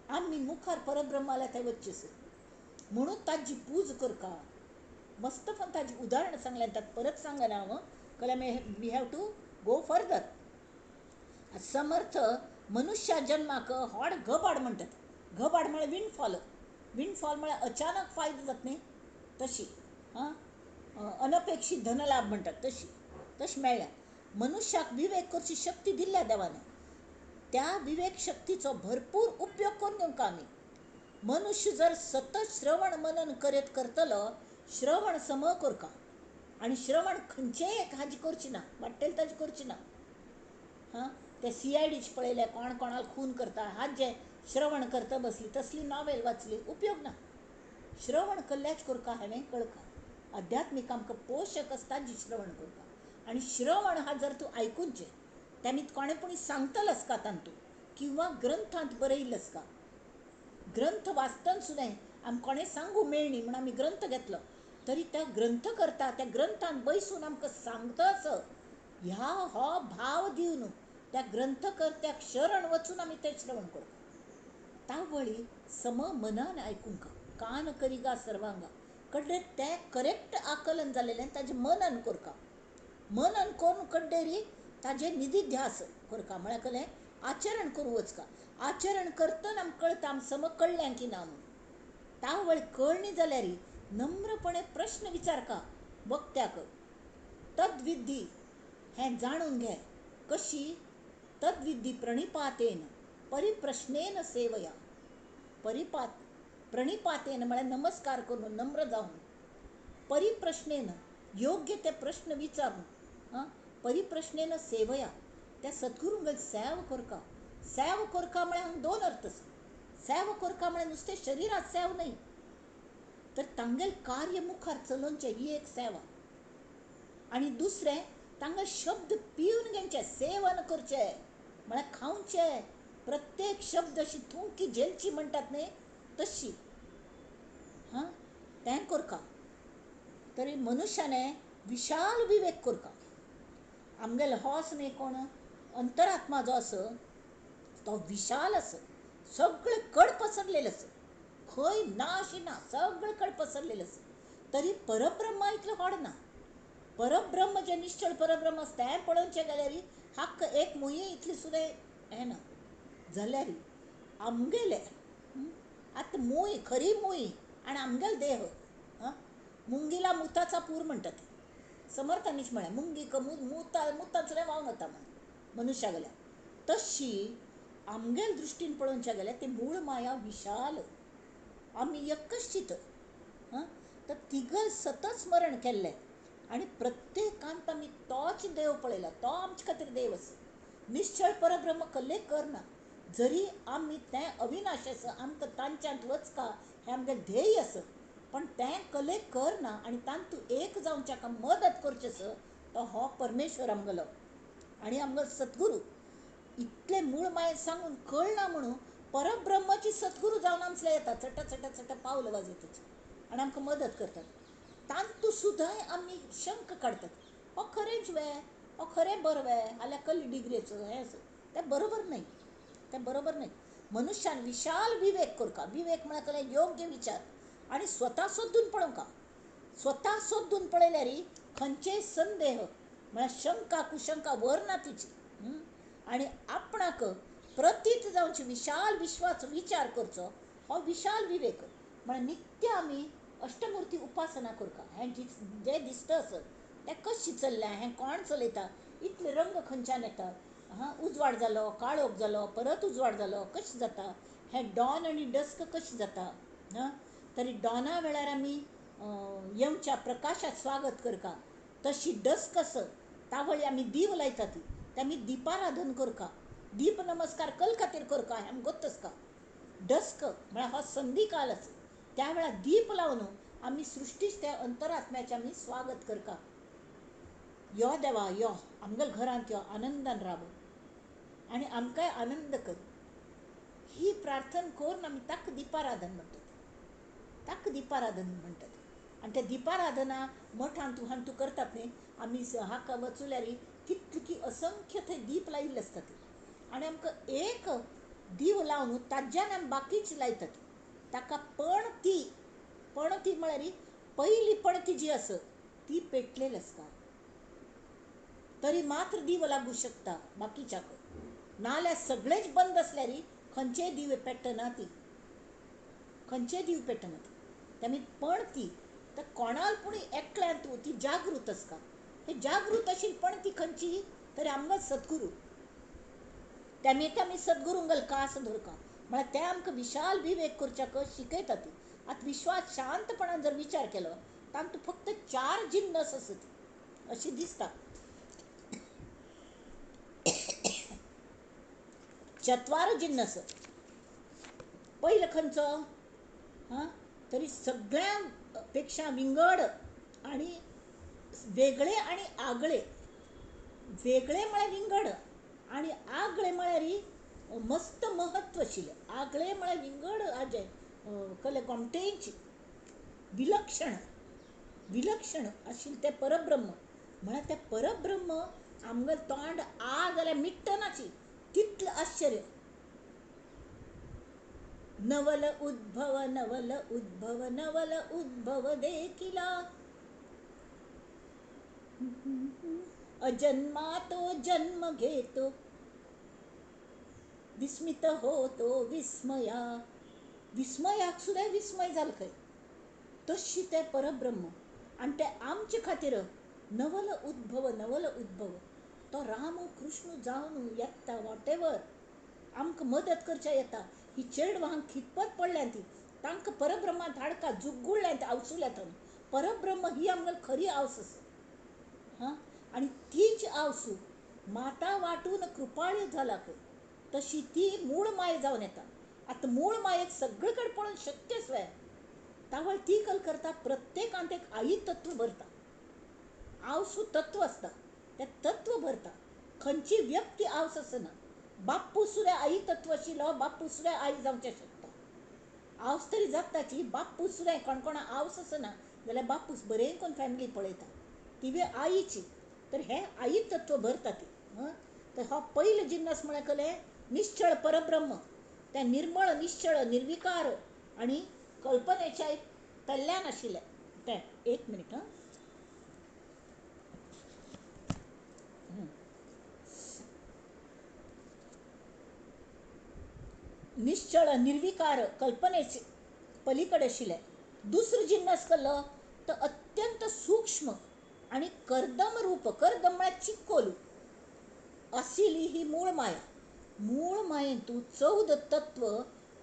आमी मुखार परब्रह्माला थंय वच्चें आसा. म्हणून ताजी पूज करका. मस्त पण ताजें उदाहरण सांगलें, ताका परत सांगना हांव, कल्याण we have to go further. समर्थ मनुष्या जन्माक होड घबाड म्हणटात. घबाड म्हळ्यार विंडफॉल, विंडफॉल म्हळ्यार अचानक फायदो जाता न्ही तशी, आं, अनपेक्षीत धनलाभ म्हणटात तशी, तशें मेळ्ळ्या. मनुष्याक विवेक करची शक्ती दिल्ल्या देवान, त्या विवेक शक्तीचो भरपूर उपयोग करून घेवंक आमी. मनुष्य जर सतत श्रवण मनन करीत करतलो, श्रवण सम करका आनी श्रवण खंयचेय एक हाजी करची ना, वाडटेलें ताजी करची ना. हां, ते CIDच पळयलें कोण कोणाक खून करता, हाजें श्रवण करता बसली तसली नॉवेल वाचली, उपयोग ना. श्रवण कल्ल्याच करका हांवें कळका. आध्यात्मीक आमकां पोशक आसता जी श्रवण करता. आनी श्रवण हा जर तूं आयकुचें तेमी कोणें पूण सांगतलो आसता तातूंत किंवा ग्रंथांत बरयल्लो आसता. ग्रंथ वाचतना सुद्दां आमकां कोणें सांगू मेळ्ळी म्हूण आमी ग्रंथ घेतलो तरी त्या ग्रंथ करता त्या ग्रंथांत बैसून आमकां सांगता असो ह्या हो भाव दिवन त्या ग्रंथकर्त्याक शरण वचून आमी तें श्रवण करता. तावळी सम मनान आयकूंक कान करिगा सर्वांगा कडे तें करेक्ट आकलन जालेलें ताजें मनन करका. मनन करून कड्डेरी ताजें निधिध्यास करका म्हळ्यार कलें आचरण करूं वचका. आचरण करतना आमकां कळटा आम सम कळ्ळें की ना म्हूण. तावळ कळणी जाल्यार नम्रपणे प्रश्न विचारका वक्त्याक. तद्विद्धी हें जाणून घे कशी, तद्विद्धी प्रणिपातेन परिप्रश्नेन सेवया. परिपात प्रणिपातेन म्हळ्यार नमस्कार करून नम्र जावन, परिप्रश्नेन योग्य ते प्रश्न विचारून, आं, परिप्रश्नेन सेवया त्या सद्गुरूंक सेव करका. सेव करका म्हळ्यार हांगा दोन अर्थ आसा. सेव करका म्हळ्यार नुस्तें शरिरात सेव न्हय, तर तांगेल कार्य मुखार चलोवचें ही एक सेवा. आनी दुसरें तांकां शब्द पिवन घेवचे, सेवन करचे, म्हळ्यार खावचे. प्रत्येक शब्द अशी थुंकी झेलची म्हणटात न्ही तशी. हां, तें करका. तरी मनुष्याने विशाल विवेक करका. आमगेलो होच न्ही कोण अंतरात्मा जो आसा तो विशाल आसा, सगळे कड पसरलेलो आसा, खंय ना अशी ना, सगळे कड पसरलेलो आसा. तरी परब्रह्मा इतलें व्हड ना. परब्रह्म जें निश्चळ परब्रह्म आसा तें पळोवचें जाल्यार हक्क एक मुंये इतली सुद्दां हें ना. जाल्यार आमगेले आतां मूय खरी मूय आनी आमगेलो देह, हां, मुंगीला मुताचा पूर म्हणटात. समर्थांनीच म्हळें मुंगीक मुतान सुद्दां व्हांवन वता म्हणून मनुष्या गेल्या. तशी आमगेल दृश्टीन पळोवच्या गेल्यार ती मूळ माया विशाल, आमी एकश्चित. हां, तर तिगल सतत स्मरण केल्लें आनी प्रत्येकांत आमी तोच देव पळयला, तो आमचे खातीर देव आसा. निश्चळ परब्रह्म कल्ले करना. जरी आमी तें अविनाश आसा, आमकां तांच्यांत वचका हें आमगेलें ध्येय आसा, पण तें कले करना आनी तांतूं एक जावच्याक मदत करचें आसा तो हो परमेश्वर आमगेलो आनी आमगेलो सद्गुरू. इतलें मूळ माये सांगून कळना म्हणून परब्रह्माची सद्गुरू जावन आमचें येता, चट चट चट पावल वाजयतच आनी आमकां मदत करतात. तांतूं सुद्दां आमी शंक काडटात, हो खरेंच वे, हो खरें बरें वे, हाल्यार कसली डिग्रीचो हें आसा. तें बरोबर न्हय, तें बरोबर न्हय. मनुष्यान विशाल विवेक करका. विवेक म्हळ्यार कसलें योग्य विचार आनी स्वता सोदून पळोवंका. स्वता सोदून पळयल्यार खंयचेय संदेह म्हळ्यार शंका कुशंका व्हरना तिची. आनी आपणाक प्रतीत जावची विशाल विश्वाचो विचार करचो हो विशाल विवेक. म्हळ्यार नित्य आमी अष्टमूर्ती उपासना करका. हें जें दिसता आसत तें कशें चल्लें, हें कोण चलयता, इतले रंग खंयच्यान येता, हां, उजवाड जालो, काळोख जालो, परत उजवाड जालो, कशें जाता हें, डॉन आनी डस्क कशें जाता. हां, तरी डॉना वेळार आमी येवच्या प्रकाशात स्वागत करका. तशी डस्क आसत तावळी आमी दीव लायतात ते आमी दीपाराधन करका. दीप नमस्कार कल खातीर करका हें आमकां गोत्त आसता. डस्क म्हळ्यार हो संदी काल आसा, त्या वेळार दीप लावन आमी सृश्टीच त्या अंतरात्म्याचें आमी स्वागत करका. यो देवा यो, आमगेल्या घरांत यो, आनंदान राव आनी आमकांय आनंद कर. ही प्रार्थना करून आमी ताका दीपाराधन म्हणटात, ताका दीपाराधन म्हणटात. आनी त्या दीपाराधना मठांत हांतू करतात न्ही आमी, हाका वचल्यार कितली असंख्य थंय दीप लायिल्ले आसतात आनी आमकां एक दीव लावन ताज्यान आमी बाकीच लायतात. ताका पणती, पणती म्हळ्यार पयली पणती जी आसा ती पेटलेली आसता तरी मात्र दीव लागू शकता बाकीच्याक. नाल्यार सगळेच बंद आसल्यार खंयचेय दिवे पेटना ती, खंयचेय दीव पेटना ती. त्यामुळे पणती तर कोणाल पूण एकल्यान तूं ती जागृत आसता. हे जागृत आशिल्ली पणती खंयची तर आमकां सद्गुरू. त्यामुळे आमी सद्गुरूंगल कास धरका म्हळ्यार ते आमकां विशाल विवेक करच्याक शिकयतात. आतां विश्वास शांतपणान जर विचार केलो तातूंत फक्त चार जिन्नस आसत अशी दिसता. चत्वार जिन्नस. पयलो खंयचो, हां, तरी सगळ्यां पेक्षा विंगड आनी वेगळे आनी आगळे. वेगळे म्हळ्यार विंगड आनी आगळे म्हळ्यार मस्त महत्व आशिल्लें. आगळे म्हळ्यार विंगड हाजें कले गोमटेची विलक्षण, विलक्षण आशिल्लें तें परब्रह्म. म्हळ्यार तें परब्रह्म आमगेलें तोंड आ जाल्यार मिट्टनाची तितलें आश्चर्य. नवल उद्भव नवल उद्भव नवल उद्भव देखिला, अजन्मा तो जन्म घेतो, विस्मित होतो विस्मया. विस्मयाक सुद्दां विस्मय जालो खंय. तशी तें परब्रह्म आनी तें आमचे खातीर नवल उद्भव नवल उद्भव. तो राम कृष्ण जावन येता वॉटेवर आमकां मदत करच्या येता. ही चेडवां खितपत पडल्यात ती तांकां परब्रह्मांत हाडका जुगुळ्ळ्यांत आवसुल्यात. परब्रह्म ही आमकां खरी आवस आसा. हां, आनी तीच आवसू माता वांटून कृपाळी जाला खंय, तशी ती मूळ माय जावन येता. आतां मूळ मायेक सगळे कडेन पळोवन शक्यच वे. तावळ ती कल करता प्रत्येकांत एक आई तत्व भरता, आवसू तत्व आसता. तें तत्व भरता. खंयची व्यक्ती आवस आसना. बाप्पू सुद्दां आई तत्व आशिल्लो, बाप्पू सुद्दां आई जावचें शकता. आवस तरी जाताची, बाप्पू सुद्दां कोण कोणा आवस आसना जाल्यार बापूस बरें कोण फॅमिली पळयता, ती बी आईची. तर हें आई तत्व भरता ती. तर हो पयलो जिन्नस म्हळ्यार कसलें? निश्चळ परब्रह्म. तें निर्मळ, निश्चळ, निर्विकार आनी कल्पनेच्या पेल्यान आशिल्लें तें. एक मिनीट. हां, निश्चळ, निर्विकार, कल्पनेचे पलीकडे आशिल्लें. दुसरो जिन्नस कसलो? तर अत्यंत सूक्ष्म आनी कर्दम रूप. कर्दम म्हळ्यार चिक्कोलू आशिल्ली ही मूळ माया. मूळ मायेंतू 14 तत्व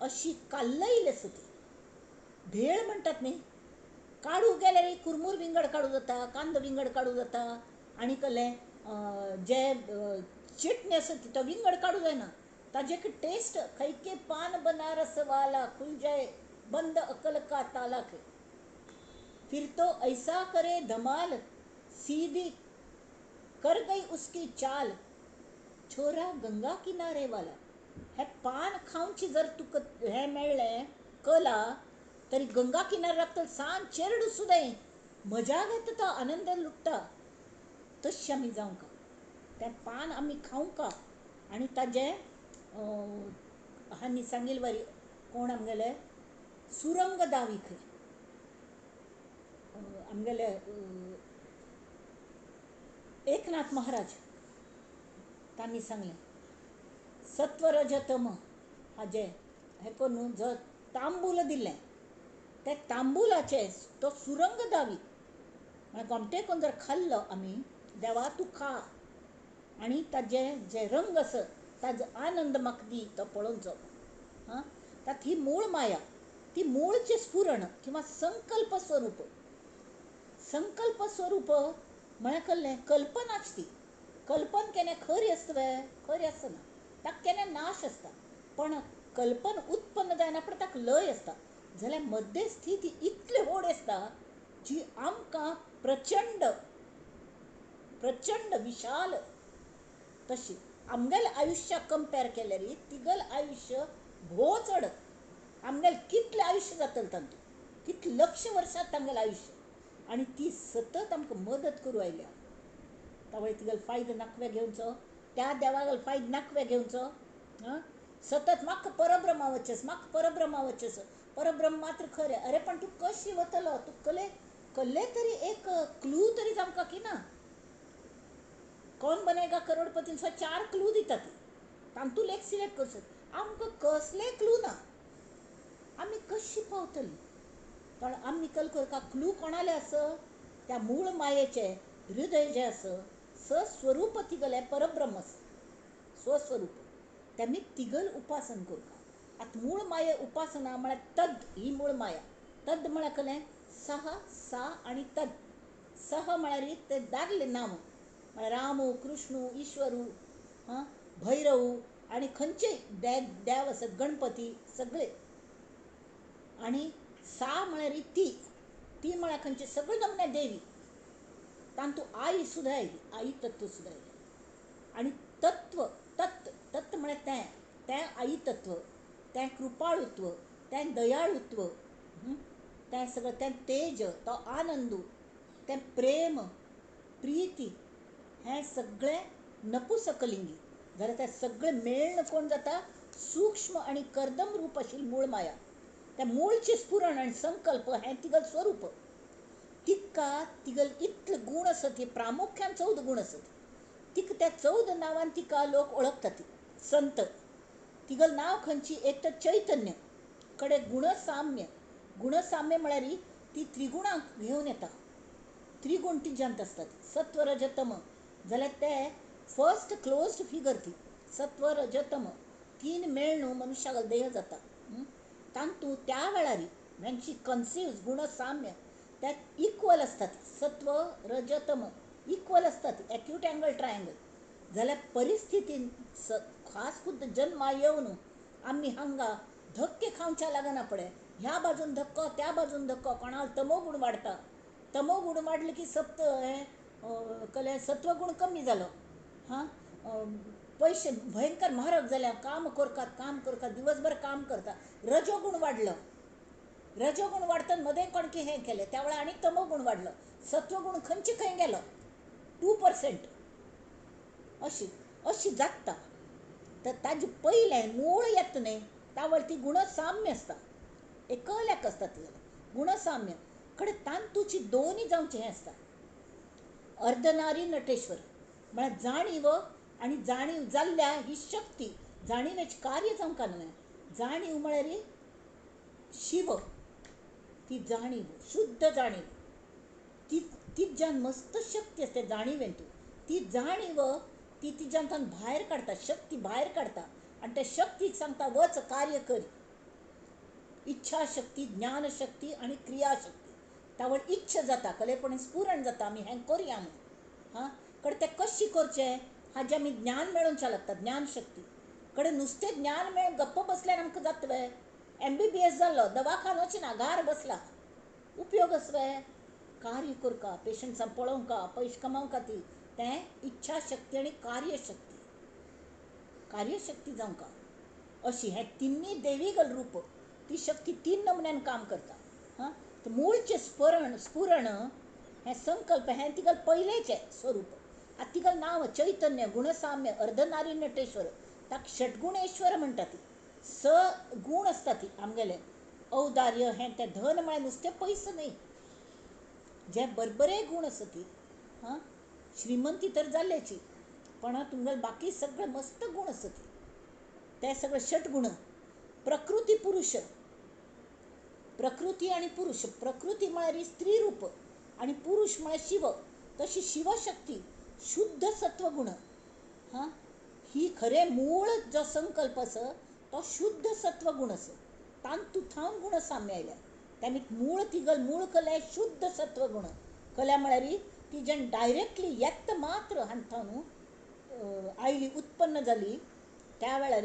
अशी काल्लयिल्ली आसा ती. भेळ म्हणटात न्ही, काडू गेल्यार कुरमूर विंगड काडू जाता, कांदो विंगड काडू जाता, आनी कसलें जे चटणी आसा ती तो विंगड काडू जायना. ताजे टेस्ट खंयके पान बनारस वाला खुल जाय बंद अकल का ताला खंय, फिर तो ऐसा करे धमाल सीधी कर गई उसकी चाल, छोरा गंगा किनारे वाला. हे पान खावची जर तुका हें मेळ्ळें कला, तरी गंगा किनारे लागतलो सान चेरडू सुद्दां मजा घेता, तो आनंद लुट्टा. तशें आमी जावंक तें पान आमी खावंक आनी ताजें हांणी सांगिल्ले वरी कोण आमगेले सुरंग दावी खंय आमगेले एकनाथ महाराज, तांणी सांगलें सत्वरजतम हाजें हें करून जो तांबूल दिलें ते तांबुलाचें तो सुरंग दावी म्हळ्यार गोमटे कोण जर खाल्लो आमी, देवा तूं खा आनी ताजे जे रंग आसा ताजो आनंद म्हाका दी, तो पळोवचो. हां, तात ही मूळ माया, ती मूळचें स्फुरण किंवा संकल्प स्वरूप. संकल्प स्वरूप म्हळ्यार कसलें? कल्पनाच ती. कल्पन केन्ना खरी आसता वे? खरी आसना, ताका केन्ना नाश आसता. पण कल्पन उत्पन्न जायना, पण ताका लय आसता. जाल्यार मध्यें स्थिती इतली व्हड आसता जी आमकां प्रचंड प्रचंड विशाल तशी आमगेलें आयुश्याक कंपेर केल्यार तिगल आयुश्य भोव चड. आमगेलें कितलें आयुश्य जातलें तातूंत, कितलें लक्ष वर्सां तांगेलें आयुश्य, आनी ती सतत आमकां मदत करूं आयल्या. तावळ तिगेलो फायदो नाकव्या घेवचो, त्या देवागेलो फायदो नाकव्या घेवचो. आं, सतत म्हाका परब्रह्मा वचस, म्हाका परब्रह्मा वचस, परब्रह्म मात्र खरें. अरे पण तूं कशी वतलो? तूं कले कल्ले तरी एक क्लू तरी आमकां की ना. कोण बनेगा करोडपती 4 क्लू दितात, तातूंत एक सिलेक्ट करचो. आमकां कसले क्लू ना, आमी कशी पावतली? पण आमी कल करता क्लू कोणाले आसा? त्या मूळ मायेचें हृदय जें आसा स्वस्वरूप तिगलें परब्रह्म आसा, स्वस्वरूप. तेमी तिगल उपासन करता. आतां मूळ माये उपासना म्हळ्यार तद, ही मूळ माया. तद म्हळ्यार कसलें? सह, सा आनी तद. सह म्हळ्यार ते दादले नांव, म्हळ्यार रामू, कृष्णू, ईश्वरू, हां, भैरवू आनी खंयचे देव आसत, गणपती, सगळे. आनी सा म्हळ्यार ती, ती म्हळ्यार खंयचे सगळे नमने देवी. तातूंत आई सुद्दां आयली, आई तत्व सुद्दां आयलें. आनी तत्व, तत्, तत्व म्हळ्यार तें, तें आई तत्व, तें कृपाळुत्व, तें दयाळुत्व, तें सगळें, तें तेज, तो आनंदू, तें प्रेम, प्रिती, हें सगळें नपुसकलिंगी. जाल्यार तें सगळें मेळ्ळें कोण जाता? सूक्ष्म आनी कर्दम रूप आशिल्ली मूळ माया. तें मूळचें स्फुरण आनी संकल्प हें तिगल स्वरूप. तिका तिगल इतले गूण आसत, प्रामुख्यान 14 गूण आसत. तिका त्या 14 नांवान तिका लोक वळखतात, संत. तिगल नांव खंयची? एक तर चैतन्य कडे गुणसाम्य. गुणसाम्य म्हळ्यार ती त्रिगुणांक घेवन येता. त्रिगुण तिज्यांत आसतात, सत्व, रज, तम. जाल्यार ते फर्स्ट क्लोज्ड फिगर ती सत्व, रज, तम तीन मेळ्ळून मनुष्याक देह जाता. तातूंत त्या वेळार when she conceives गुणसाम्य, त्यात इक्वल आसतात, सत्व, रज, तम इक्वल आसतात, एक्यूट अँगल ट्रायंगल. जाल्यार परिस्थितीन खास खुद्द जन्मा येवन आमी हांगा धक्के खावच्या लागना पडे. ह्या बाजून धक्को, त्या बाजून धक्को, कोणाक तमोगुण वाडटा. तमोगुण वाडले की सप्त हें कले सत्वगुण कमी जालो. हां, पयशे भयंकर म्हारग जाल्या, काम करतात काम करतात दिवसभर काम करता, रजोगुण वाडलो. रजोगुण वाडतना मदें कोणकी हें केलें त्या वेळार आनी तमोगुण वाडलो, सत्वगुण खंयचे खंय गेलो 2% अशी अशी जाता. तर ताजे पयलें मूळ येता न्ही त्या वेळ ती गुणसाम्य आसता, एकल्याक आसता ती गुणसाम्य कडेन तांतूची दोनूय जावचें हें आसता. अर्धनारी नटेश्वर म्हळ्यार जाणीव आनी जाणीव जाल्ल्या ही शक्ती, जाणीवेचें कार्य जावंक न्हय. जाणीव म्हळ्यार शिव, ती जाणीव शुद्ध जाणीव, ती तिज्यान मस्त शक्ती आसता जाणीवेन, ती जाणीव ती तिज्यान भायर काडटा, शक्ती भायर काडटा आनी त्या शक्तीक सांगता वच कार्य कर. इच्छाशक्ती, ज्ञानशक्ती आनी क्रियाशक्ती. त्या वेळ इच्छा जाता, कलेपणी स्फुरण जाता, आमी हें करुया म्हूण. हां, कडेन तें कशें करचें हाजें आमी ज्ञान मेळोवचें लागता, ज्ञानशक्ती कडेन. नुस्तें ज्ञान मेळून गप्प बसल्यार आमकां जाता वे? MBBS जाल्लो दवाखानोच ना, घार बसला, उपयोग आसा वे? कार्य करका, पेशंट्सांक पळोवंका, पयशे कमावंक खातीर तें इच्छाशक्ती आनी कार्यशक्ती, कार्यशक्ती जावंका. अशी हें तिन्ही देवीगल रूप, ती शक्ती तीन नमुन्यान काम करता. हां, तर मूळचें स्फुरण स्फुरण हें संकल्प हें तिगल पयलेचें स्वरूप. आतां तिगल नांव चैतन्य गुणसाम्य अर्धनारी नटेश्वर, ताका षटगुणेश्वर म्हणटा. ती स गुण आसता ती आमगेले औदार्य हें तें धन म्हळ्यार नुस्तें पयसो न्हय, जे बरबरे गुण आसा ती. हां, श्रीमंती तर जाल्ल्याची, पण तुमगेले बाकी सगळे मस्त गुण आसा ती, ते सगळे षटगुण. प्रकृती पुरुष, प्रकृती आनी पुरुष. प्रकृती म्हळ्यार स्त्री रूप आनी पुरुष म्हळ्यार शिव. तशी शिवशक्ती शुद्ध सत्वगुण. हां, ही खरें मूळ जो संकल्प आसा तो शुद्ध सत्वगुण आसा, तांतूं गुणसाम्य आयल्या. त्यामी मूळ तिगल मूळ कला शुद्ध सत्वगुण कला म्हळ्यार ती जेन्ना डायरेक्टली येत मात्र हांतून आयली उत्पन्न जाली त्या वेळार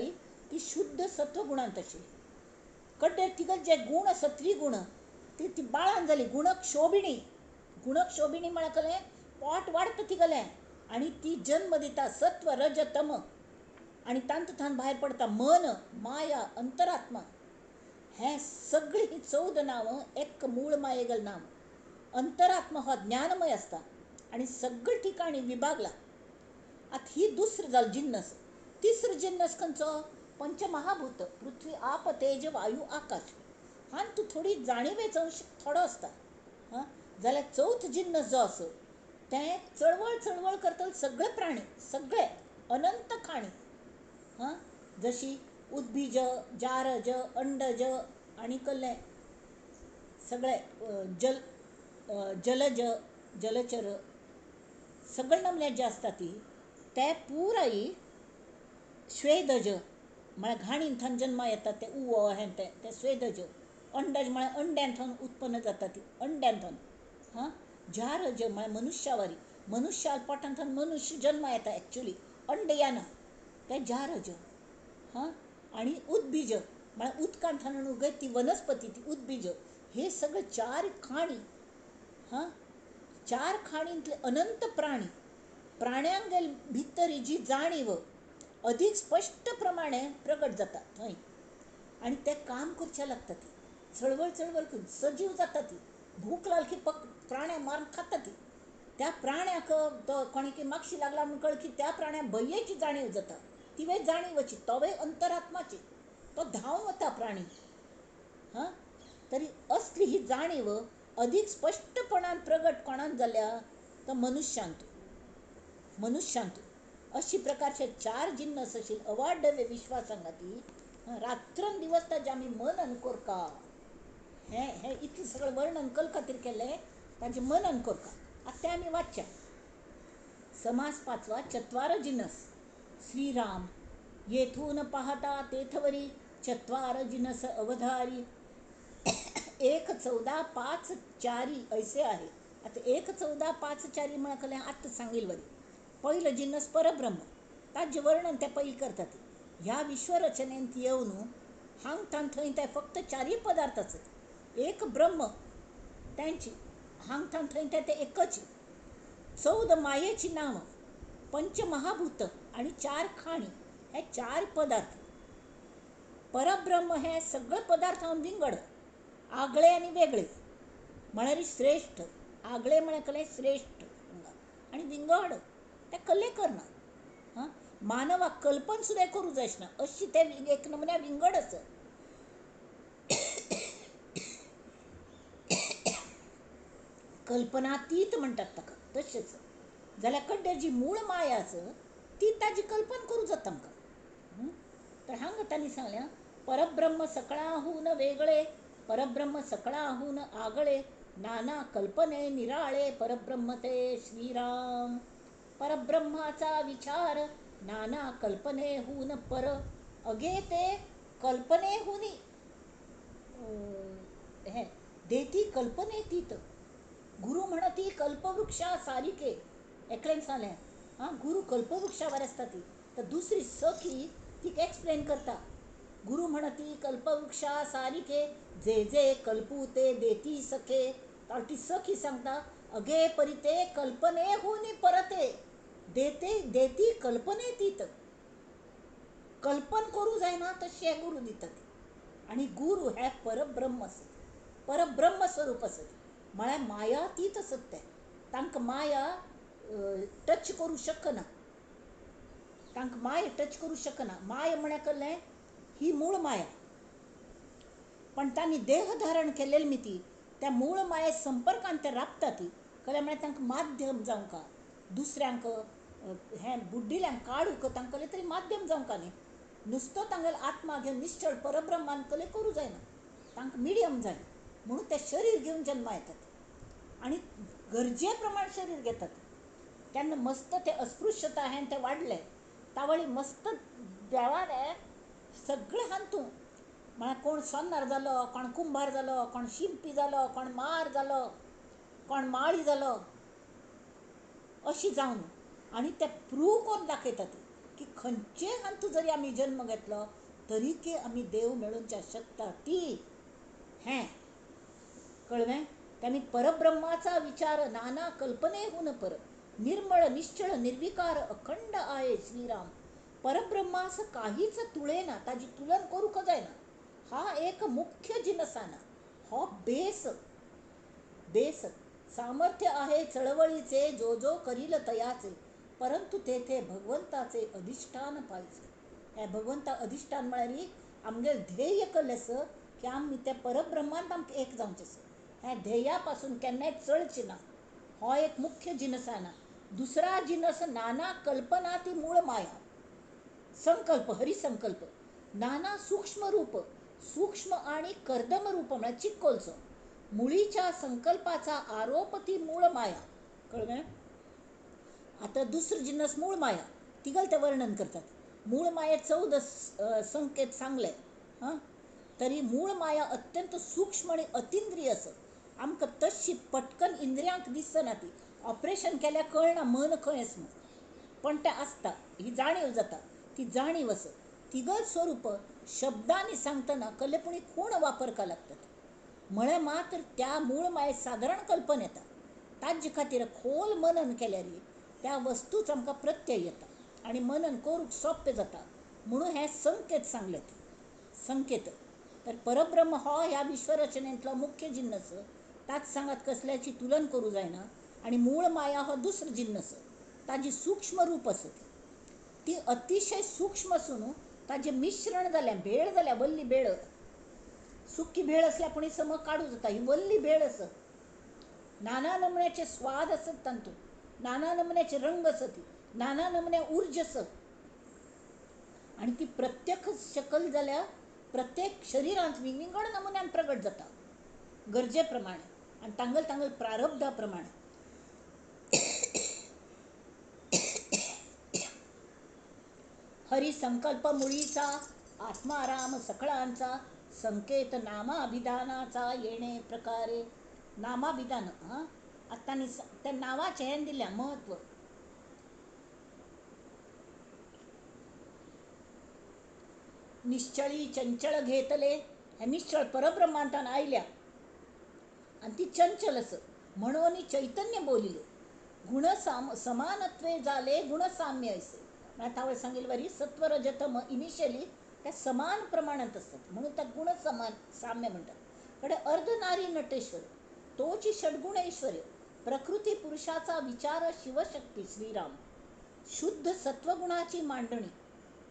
ती शुद्ध सत्वगुणांत आशिल्ली. कडे तिगल जे गुण आसा त्रिगुण ती ती बाळान जाली गुणक्षोभिणी. गुणक्षोभिणी म्हळ्यार कलें पोट वाडटा तिगलें आनी ती जन्म दिता सत्व रज तम आनी तांतूंतल्यान भायर पडटा मन माया अंतरात्मा. हें सगळीं ही 14 नांवां एक मूळ मायेगल नांव. अंतरात्मा हो ज्ञानमय आसता आनी सगळे ठिकाणी विभागला. आतां ही दुसरी जाल जिन्नस. तिसरो जिन्नस खंयचो? पंचमहाभूत, पृथ्वी आप तेज वायू आकाश. हातूंत थोडी जाणिवेचो अंश थोडो आसता. हां, जाल्यार चवथ जिन्नस जो आसा तें चळवळ चळवळ करतले सगळे प्राणी, सगळे अनंत खाणी. हां, जशी उद्बीज जारज अंडज आनी कसलें सगळे जल जलज जलचर सगळे नमले जे आसता ती ते पुराय श्वेदज म्हळ्यार घाणीन थंय जन्मा येता ते उवो हें तें ते स्वेदज. अंडज म्हळ्यार अंड्यान थंय उत्पन्न जाता ती अंड्यान थंय. हां, जारज म्हळ्यार मनुष्यावारी, मनुष्या पोटान थंय मनुष्य जन्मा येता एक्चुली अंडयाना ते जारज. हां, आनी उद्बीज म्हळ्यार उदकान थंय उगयत ती वनस्पती ती उद्बीज. हे सगळे 4 खाणी. हां, 4 खाणींतले अनंत प्राणी, प्राण्यांगेल भितर जी जाणीव अधिक स्पश्ट प्रमाणे प्रगट जाता थंय आनी ते काम करचें लागता. ती चळवळ चळवळ करून सजीव जाता. ती भूक लागली की प्राण्या मारून खाता ती. त्या प्राण्याक तो कोणीकी मागशी लागला म्हूण कळ की त्या प्राण्याक भंयेची जाणीव जाता, तिवे जाणीवची, तोवे अंतरात्माची, तो धांवन वता प्राणी. हां, तरी असली ही जाणीव अधिक स्पश्टपणान प्रगट कोणान जाल्या तर मनुष्यांत, मनुष्यांत. अशी प्रकारचे 4 जिन्नस आशिल्ले अवाढव्य विश्वासांगाती रात्रंदिवस ताजें आमी मनन करका. हें हें इतलें सगळें वर्णन कल खातीर केलें, ताजें मनन करका. आतां तें आमी वाचया. समास 5वा चत्वार जिनस. श्रीराम येथून पाहता तेथवरी चत्वार जिनस अवधारी 1 14 5 4 ऐसे आहे. आतां 1 14 5 4 म्हळ्यार कलें आतां सांगील वरी. पयलो जिनस परब्रह्म, ताजें वर्णन ते पयलीं करतात. ह्या विश्वरचनेंत येवन हांग थंय ते फक्त 4 पदार्थ आसत. एक ब्रह्म तांची हांग थंय ते एकच. 14 मायेची नांव, पंचमहाभूत आनी 4 खाणी हे 4 पदार्थ. परब्रह्म हे सगळे पदार्थ हांव विंगड, आगळे आनी वेगळे, म्हळ्यार श्रेश्ठ. आगळे म्हळ्यार कसलें श्रेश्ठ आनी विंगड तें कल्लें करना. हां, मानवाक कल्पन सुद्दां करूं जाय ना अशी तें एक नमुन्या विंगड आसा. कल्पनातीत म्हणटात ताका. तशेंच जाल्यार कड्डे जी मूळ माया आसा ती ताजी कल्पना करूं जाता आमकां. तर हांगा तांणी सांगलें परब्रह्म सकळाहून वेगळे, परब्रह्म सकळाहून आगळे, नाना कल्पने निराळे परब्रह्म ते श्रीराम. परब्रह्माचा विचार नाना कल्पनेहून पर, अगे ते कल्पनेहुनी हे देती कल्पनेतीत. गुरु म्हणती कल्पवृक्षा सारिके. एकल्यान सांगलें हां गुरु कल्पवृक्षावर आसता ती, तर दुसरी सखी तिका एक्सप्लेन करता. गुरु म्हणती कल्पवृक्षा सारिके, जे जे कल्पू ते देती सखे. तर ती सखी सांगता अगे परिते कल्पनेहुनी परते, देते देती कल्पनेतीत. कल्पन करूं जायना तशें गुरु दितात. आनी गुरु हे परब्रह्म आसत, परब्रह्म स्वरूप आसत, म्हळ्यार मायातीत आसत ते. तांकां माया टच करूं शकना, तांकां माया टच करूं शकना. माया म्हळ्यार कसलें? ही मूळ माया. पण तांणी देह धारण केलेली मिती त्या मूळ माये संपर्कान ते राबता ती कळ्ळें. म्हळ्यार तांकां माध्यम जावंक दुसऱ्यांक हें बुड्डिल्यांक काडूंक तांकां कसलें तरी माध्यम जावंक न्ही. नुस्तो तांगेलो आत्मा घेवन निश्चळ परब्रह्मान कसलें करूं जायना, तांकां मिडियम जाय म्हणून ते शरीर घेवन जन्मा येतात आनी गरजे प्रमाण शरीर घेतात. तेन्ना मस्त ते अस्पृश्यता हें तें वाडलें तावळी मस्त देवान सगळें हांतू म्हळ्यार कोण सोनार जालो, कोण कुंभार जालो, कोण शिंपी जालो, कोण मार जालो, कोण माळी जालो, अशी जावन आनी ते प्रूव करून दाखयतात की खंयचे हांतू जरी आमी जन्म घेतलो तरी की आमी देव मेळोवच्या शकता ती हें कळ्ळें. त्यांनी परब्रह्माचा विचार नाना कल्पनेहून पर, निर्मळ निश्चळ निर्विकार अखंड आहे श्रीराम. परब्रह्मास काहीच तुळेना, ताजी तुलन करूंक जायना. हा एक मुख्य जिनसाना, हो बेस बेस सामर्थ्य आहे चळवळीचे, जो जो करील तयाचे, परंतु तेथे भगवंताचे अधिष्ठान पाहिजे. हे भगवंता अधिष्ठान म्हळ्यार आमगेल ध्येय कसलें आसा की आमी त्या परब्रह्मांत आमकां एक जावचें आसा. ह्या ध्येया पासून केन्नाय चळचें ना. हो एक मुख्य जिनसाना. दुसरा जिनस नाना कल्पना ती मूळ माया, संकल्प, हरिसंकल्प, नाना सूक्ष्म रूप, सूक्ष्म आणि कर्दम रूप म्हळ्यार चिक्कोलचो, मुळीच्या संकल्पाचा आरोप ती मूळ माया. कळ्ळें? आतां दुसरो जिनस मूळ माया, तिगल ते वर्णन करतात. मूळ माये 14 संकेत सांगले. हां, तरी मूळ माया अत्यंत सूक्ष्म आनी अतिंद्रिय आसा. आमकां तशी पटकन इंद्रियांक दिसना ती. ऑपरेशन केल्यार कळना मन खंय आसा म्हूण, पण तें आसता, ही जाणीव जाता, ती जाणीव आसा. तिगल स्वरूप शब्दांनी सांगतना कसले पूण खूण वापरपाक लागतात. म्हळ्यार मात्र त्या मूळ माये सादारण कल्पना येता. ताजे खातीर खोल मनन केल्यार त्या वस्तूच आमकां प्रत्यय येता आनी मनन करूंक सोंपें जाता. म्हणून हे संकेत सांगलेत. संकेत तर परब्रह्म हो ह्या विश्वरचनेंतलो मुख्य जिन्नस, ताच सांगात कसल्याची तुलन करूं जायना. आनी मूळ माया हो दुसरो जिन्नस, ताजी सूक्ष्म रूप आसत, ती अतिशय सूक्ष्म आसून ताजें मिश्रण जालें, भेळ जाल्या, वल्ली भेळ. सुकी भेळ आसल्यार पूण सम काडूं जाता, ही वल्ली भेळ आसत. नाना नमुन्याचे स्वाद आसत तातूंत, नाना नमुन्याचे रंग आसत, नाना नमुन्या ऊर्जा आसत आनी ती प्रत्येक शकल जाल्यार प्रत्येक शरिरांत विंगड नमुन्यान प्रगट जाता गरजे प्रमाणे आनी तांगल तांगल प्रारब्धा प्रमाणे. हरिसंकल्प मुळीचा आत्माराम सकळांचा, संकेत नामाभिधानाचा येणे प्रकारे. नामाभिधान हां, आतां त्या नांवाचें हें दिलें म्हत्व. निश्चळी चंचळ घेतले, हे निश्चळ परब्रह्मांतान आयल्या आनी ती चंचल आसा म्हणून चैतन्य बोलिले. गुण समानत्वे जाले गुणसाम्य असे. म्हळ्यार तावळ सांगिल्ले वरी सत्व रजतम इनिशियली त्या समान प्रमाणांत असतात म्हणून त्या गुण समान साम्य म्हणतात. कडे अर्धनारी नटेश्वर तोची षडगुण ऐश्वर्य प्रकृती पुरुषाचा विचार शिवशक्ती श्रीराम शुद्ध सत्वगुणाची मांडणी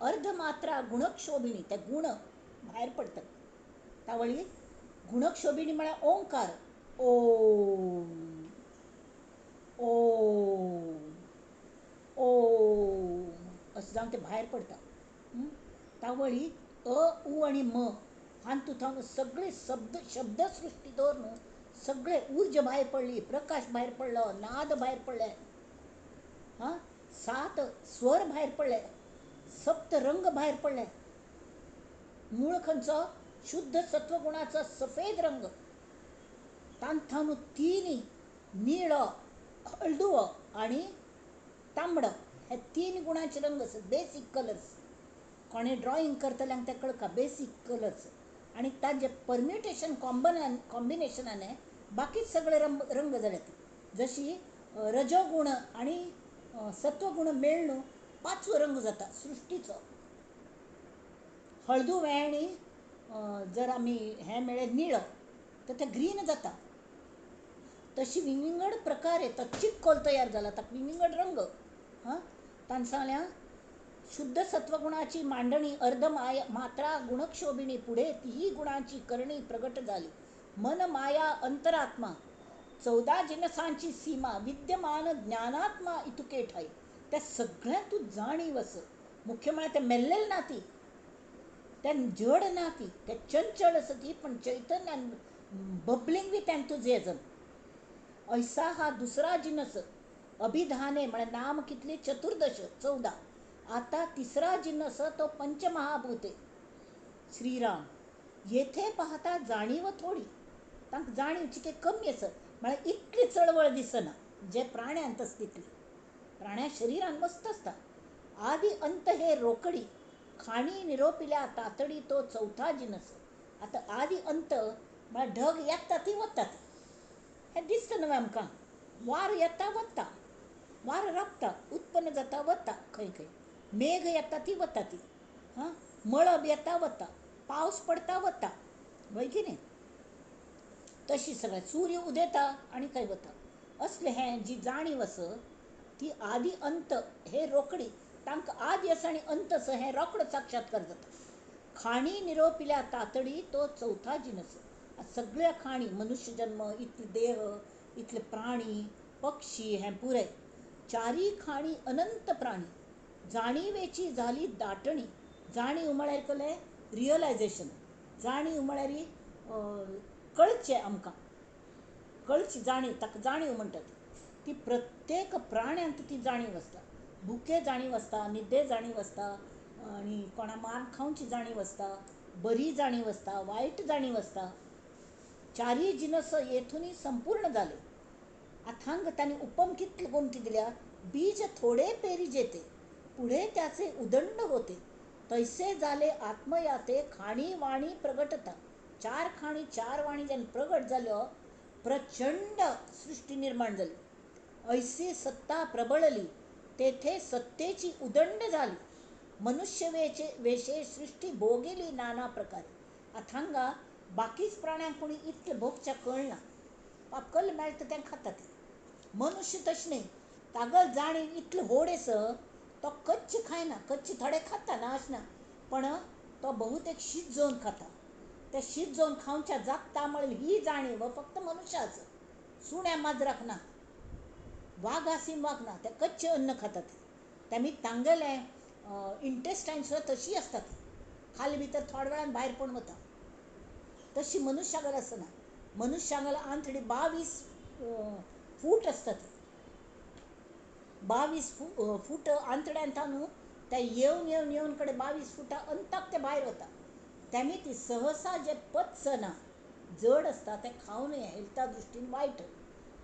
अर्धमात्रा गुणक्षोभिणी. त्या गुण भायर पडतात त्यावेळी गुणक्षोभिणी म्हळ्यार ओंकार ओम ओम ओम अशें जावन ते भायर पडटा. त्यावेळी अ उ आनी म हातूंत सगळे शब्दसृष्टी दवर सगळे ऊर्जा भायर पडली, प्रकाश भायर पडलो, नाद भायर पडले, हां 7 स्वर भायर पडले, सप्त रंग भायर पडले. मूळ खंयचो शुद्ध सत्वगुणाचो सफेद रंग, तांथावन 3 निळो हळदुवो आनी तांबडो हे 3 गुणाचे रंग आसात, बेसीक कलर्स. कोणें ड्रॉइंग करतल्यांक तें कळका बेसीक कलर्स. आनी ताजे परम्युटेशन कॉम्बिनेशनान बाकी सगळे रंग जाल्यात. जशी रजोगुण आनी सत्वगुण मेळ्ळून 5वो रंग जाता सृश्टीचो. हळदुवें आनी जर आमी हें मेळ्ळें निळो तर तें ग्रीन जाता. तशी विंगड प्रकारे तो चिक्कोल तयार जाला, ताका विंगड रंग. हां तांणी सांगल्या शुद्ध सत्वगुणाची मांडणी अर्ध मात्रा गुणक्षोभिणी पुढे तीही गुणांची करणी प्रगट झाली. मन माया अंतरात्मा 14 जिनसांची सीमा विद्यमान ज्ञानात्मा इतुके ठाई. त्या सगळ्यांत तूं जाणीव आस. मुख्य म्हळ्यार तें मेल्लेलें ना ती, त्या जड ना ती, त्या चंचल आसा ती, पण चैतन्यान बबलिंग विथ एन्थुजियाझम. ऐसा हा दुसरा जिनस अभिधाने म्हळ्यार नाम कितले 14 14. आता तिसरा जिनस तो पंचमहाभूते श्रीराम. येथे पाहता जाणीव थोडी, तांकां जाणीव चिके कमी आसा, म्हळ्यार इतली चळवळ दिसना जे प्राण्यांत आसता तितली. प्राण्या शरीरान मस्त आसता. आदी अंत हे रोकडी खाणी निरोपिल्या तातडी तो चौथा जिनस. आतां आदी अंत म्हळ्यार ढग येता ती वता ती, हें दिसता न्हय आमकां. वार येता वता, वार राबता, उत्पन्न जाता वता, खंय खंय मेघ येता ती वता ती, हां मळब येता वता, पावस पडता वता, वय की न्ही. तशी सगळें सूर्य उदेता आनी खंय वता. असलें हें जी जाणीव आसा ती आदी अंत हे रोकडी, तांकां आदी आसा आनी अंत आसा हें रोकडो साक्षात्कार जाता. खाणी निरोपिल्या तातडी तो चौथा जिनस. सगळ्या खाणी मनुष्य जन्म, इतले देह, इतले प्राणी पक्षी हें पुराय 4 खाणी अनंत प्राणी जाणीवेची झाली दाटणी. जाणीव म्हळ्यार कसलें रियलायझेशन. जाणीव म्हळ्यार कळचें आमकां, कळची जाणीव, ताका जाणीव म्हणटात. ती प्रत्येक प्राण्यांत ती जाणीव आसता. भुके जाणीव आसता, न्हिदे जाणीव आसता, आनी कोणा मार खावची जाणीव आसता, बरी जाणीव आसता, वायट जाणीव आसता. 4 जिनस येथून संपूर्ण जाले. अथांग तांणी उपम कितली गोमटी दिल्या. बीज थोडे पेरी जेते पुढे त्याचे उदंड होते, तैसे जाले आत्मयाते खाणी वाणी प्रगटता. 4 खाणी 4 वाणी जेन्ना प्रगट जाल्यो प्रचंड सृष्टी निर्माण जाली. ऐसी सत्ता प्रबळली तेथे सत्तेची उदंड झाली. मनुष्य वेशे सृष्टी भोगिली नाना प्रकारे. अथांगा बाकीच प्राण्यांक कोणी इतलें भोगच्या कळना, पाप कल मेळटा तें खाता ते. मनुष्य तशें न्ही, तागल जाणीव इतलें व्हड आसा तो कच्चे खायना, कच्चे थोडे खाता ना अशें ना, पण तो बहुतेक शीत जोवन खाता. ते शीत जोवन खावच्या जागता म्हळ्यार ही जाणीव फक्त मनुष्याचो. सुण्या माजराक ना, वागा सिंवाक ना, ते कच्चे अन्न खातात. ते तांगेलें इंटेस्टायन सुद्दां तशी आसतात, खाली भितर थोड्या वेळान भायर पडून वता. तशी मनुष्यागेर आसना. मनुष्यागेर आंतडी 22 फूट आसतात, 22 फूट आंतड्यान न्हू त्या येवन येवन येवन कडेन 22 फुटां अंताक ते भायर वता. तेमी ती सहसा जे पचना जड आसता तें खावं नये, हेल्था दृश्टीन वायट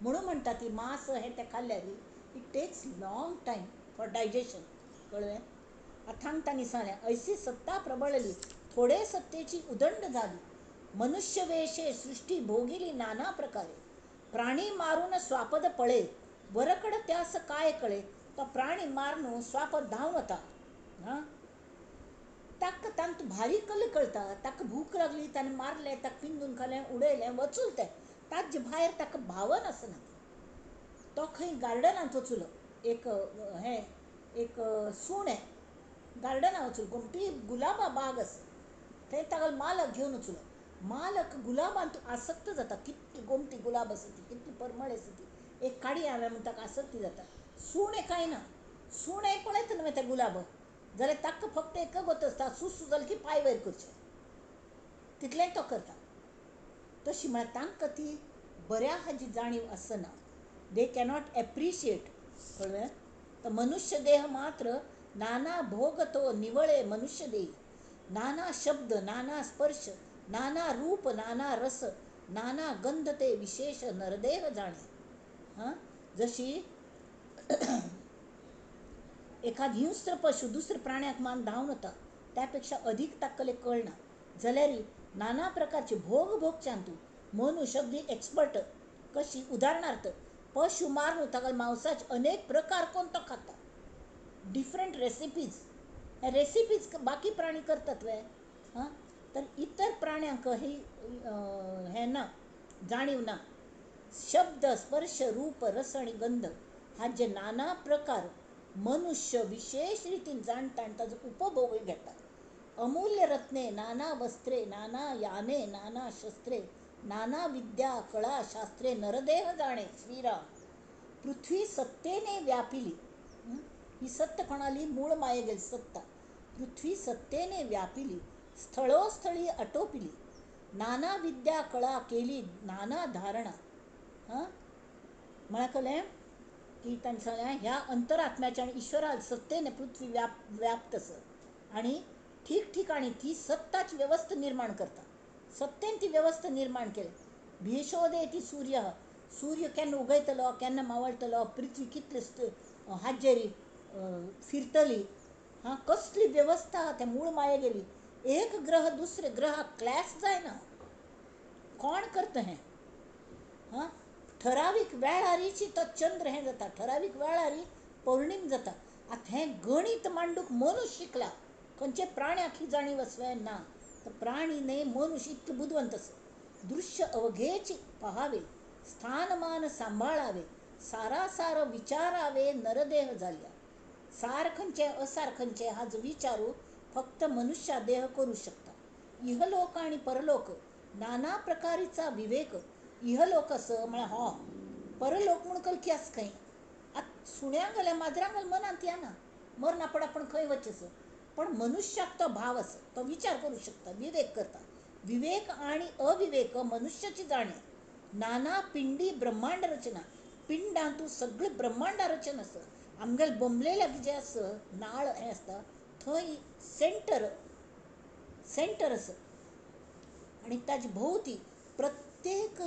म्हणून म्हणटा ती मांस हें तें खाल्ल्यार it takes long time for digestion. कळ्ळें? अथांग तांणी सांगलें ऐसी सत्ता प्रबळली थोडे सत्तेची उदंड झाली. मनुष्यवेशे सृष्टी भोगिली नाना प्रकारे. प्राणी मारून स्वापद पळे वरकड त्यास काय कळे. तो प्राणी मारून स्वाप धांवन वता. हां, ताका तांतू भारी कल कळता. ताका भूक लागली, ताणें मारलें, ताका पिंजून खालें, उडयलें, वचूल तें. ताजे भायर ताका भावन आसना. तो खंय गार्डनांत वचुलो, एक हें एक सुणें गार्डनांत वचूल, गोमटी गुलाबा बाग आसा थंय ताका मालक घेवन वचुलो. मालक गुलाबांत आसक्त जाता. कितली गोमटी गुलाब आसा ती, कितली परमळ आसा ती, एक काडी हांवें म्हूण ताका आसक्ती जाता. सुणें कांय ना, सुणें पळयता न्हय तें गुलाब जाल्यार ताका फक्त एक गत आसता, सुसू जालें की पांय वयर करचें, तितलें तो करता. तशी म्हळ्यार तांकां ती बऱ्या हाजी जाणीव आसना. They cannot appreciate. कळ्ळें? तर मनुष्य देह मात्र नाना भोग तो निवळे मनुष्य देही. नाना शब्द, नाना स्पर्श, नाना रूप, नाना रस, नाना गंध ते विशेष नरदेह जाणे. हां, जशी एखाद हिंस्र पशु दुसऱ्या प्राण्याक मान धांवन वता त्यापेक्षा अधिक ताकले कळना. जाल्यार नाना प्रकारचे भोग भोगच्यांतू मनुष्य अगदी एक्सपर्ट. कशी? उदाहरणार्थ पशु मारून ताका मांसाचे अनेक प्रकार कोण तो खाता, डिफरंट रेसिपीज. हे रेसिपीज बाकी प्राणी करतात वे? हां, तर इतर प्राण्यांक ही हें ना, जाणीव ना. शब्द, स्पर्श, रूप, रस आनी गंध हाजे नाना प्रकार मनुष्य विशेष रितीन जाणता आनी ताजो उपभोगूय घेता. अमूल्य रत्ने, नाना वस्त्रे, नाना याने, नाना शस्त्रे, नाना विद्या कळा शास्त्रे नरदेह जाणे. श्रीराम. पृथ्वी सत्तेने व्यापिली. ही सत्य कोणाली? मूळ मायेगेली सत्ता. पृथ्वी सत्तेने व्यापिली, स्थळोस्थळी आटोपिली, नाना विद्या कळा केली, नाना धारणा. हां, म्हळ्यार कळ्ळें की तांणी सांगलें ह्या अंतरात्म्याच्या आनी ईश्वरा सत्तेने पृथ्वी व्याप्त आसा आनी ठिकठिकाणी ती सत्ताच व्यवस्था निर्माण करता. सत्तेन ती व्यवस्था निर्माण केली. भीषोदय ती सूर्य, सूर्य केन्ना उगयतलो केन्ना मावळटलो, पृथ्वी कितले हाजेरी फिरतली, हां, कसली व्यवस्था त्या मूळ माये गेली. एक ग्रह दुसरे ग्रहाक क्लॅश जायना. कोण करता हें? हां, ठरावीक वेळारीची तो चंद्र हें जाता, ठरावीक वेळारी पौर्णिम जाता. आतां हें गणीत मांडूंक मनुष्य शिकला. खंयचे प्राण्याक ही जाणीव आसलें ना. तर प्राणी न्हय मनुष्य इतलो बुदवंत आसा. दृश्य अवघेच पहावे, स्थानमान सांबाळावे, सारासार विचारावे नरदेह जाल्या. सार खंयचें असार खंयचें हाजो विचारू फक्त मनुष्या देह करू शकता. इहलोक आनी परलोक नाना प्रकारीचा विवेक. इहलोक असो म्हळ्यार हो, परलोक म्हूण कलकी आसा खंय. आतां सुण्यांक जाल्यार माजरांक जाल्यार मनांत येना मरना पड आपूण खंय वचचें. पण मनुष्याक तो भाव आसा, तो विचार करू शकता, विवेक करता. विवेक आनी अविवेक मनुष्याची जाणीव. नाना पिंडी ब्रह्मांड रचना. पिंडांतू सगळें ब्रह्मांडा रचना आसा. आमगेले बोंबलेल्याक जें आसा नाळ हें आसता थंय सेंटर सेंटर आसा आनी ताजे भोंवती प्रत्येक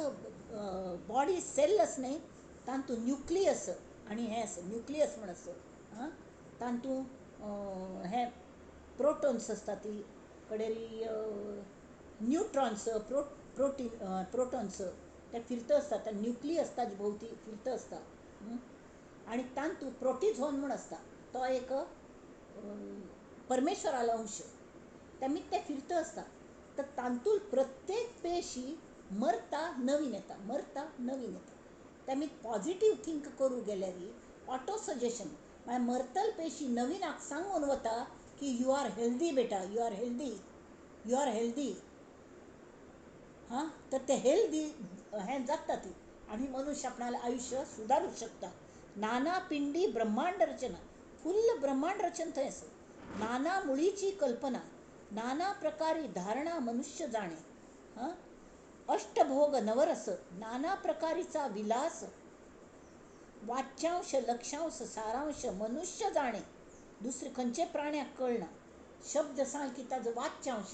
बॉडी सेल आसा न्हय तातूंत न्युक्लियस आनी हें आसा, न्युक्लियस म्हूण आसा. आं, तातूंत हें प्रोटोन्स आसता, ती कडेरी न्युट्रॉन्स, प्रोटीन प्रोटॉन्स ते फिरता आसता. ते न्युक्लियस ताजे भोंवती फिरता आसता. आनी तातूंत प्रोटिझोन म्हूण आसता, तो एक परमेश्वरालो अंश, तेमी ते फिरता आसता. तर तातूंत प्रत्येक पेशी मरता नवीन येता, मरता नवीन येता. तेमी पॉझिटीव थिंक करूं गेल्यार ऑटो सजेशन म्हळ्यार मरतल पेशी नवीनाक सांगून वता की you are healthy बेटा, you are healthy, you are healthy. हां, तर ते हेल्दी हें जाता ती आनी मनुष्य आपणालें आयुश्य सुदारूंक शकता. नाना पिंडी ब्रह्मांड रचना, फुल्ल ब्रह्मांड रचना थंय आसा. नाना मुळीची कल्पना, नाना प्रकारी धारणा मनुष्य जाणे. हां, अष्टभोग नवरस, नाना प्रकारीचा विलास, वाच्यांश लक्षांश सारांश मनुष्य जाणे. दुसरे खंयचे प्राण्याक कळना. शब्द सांग की ताजो वाच्यांश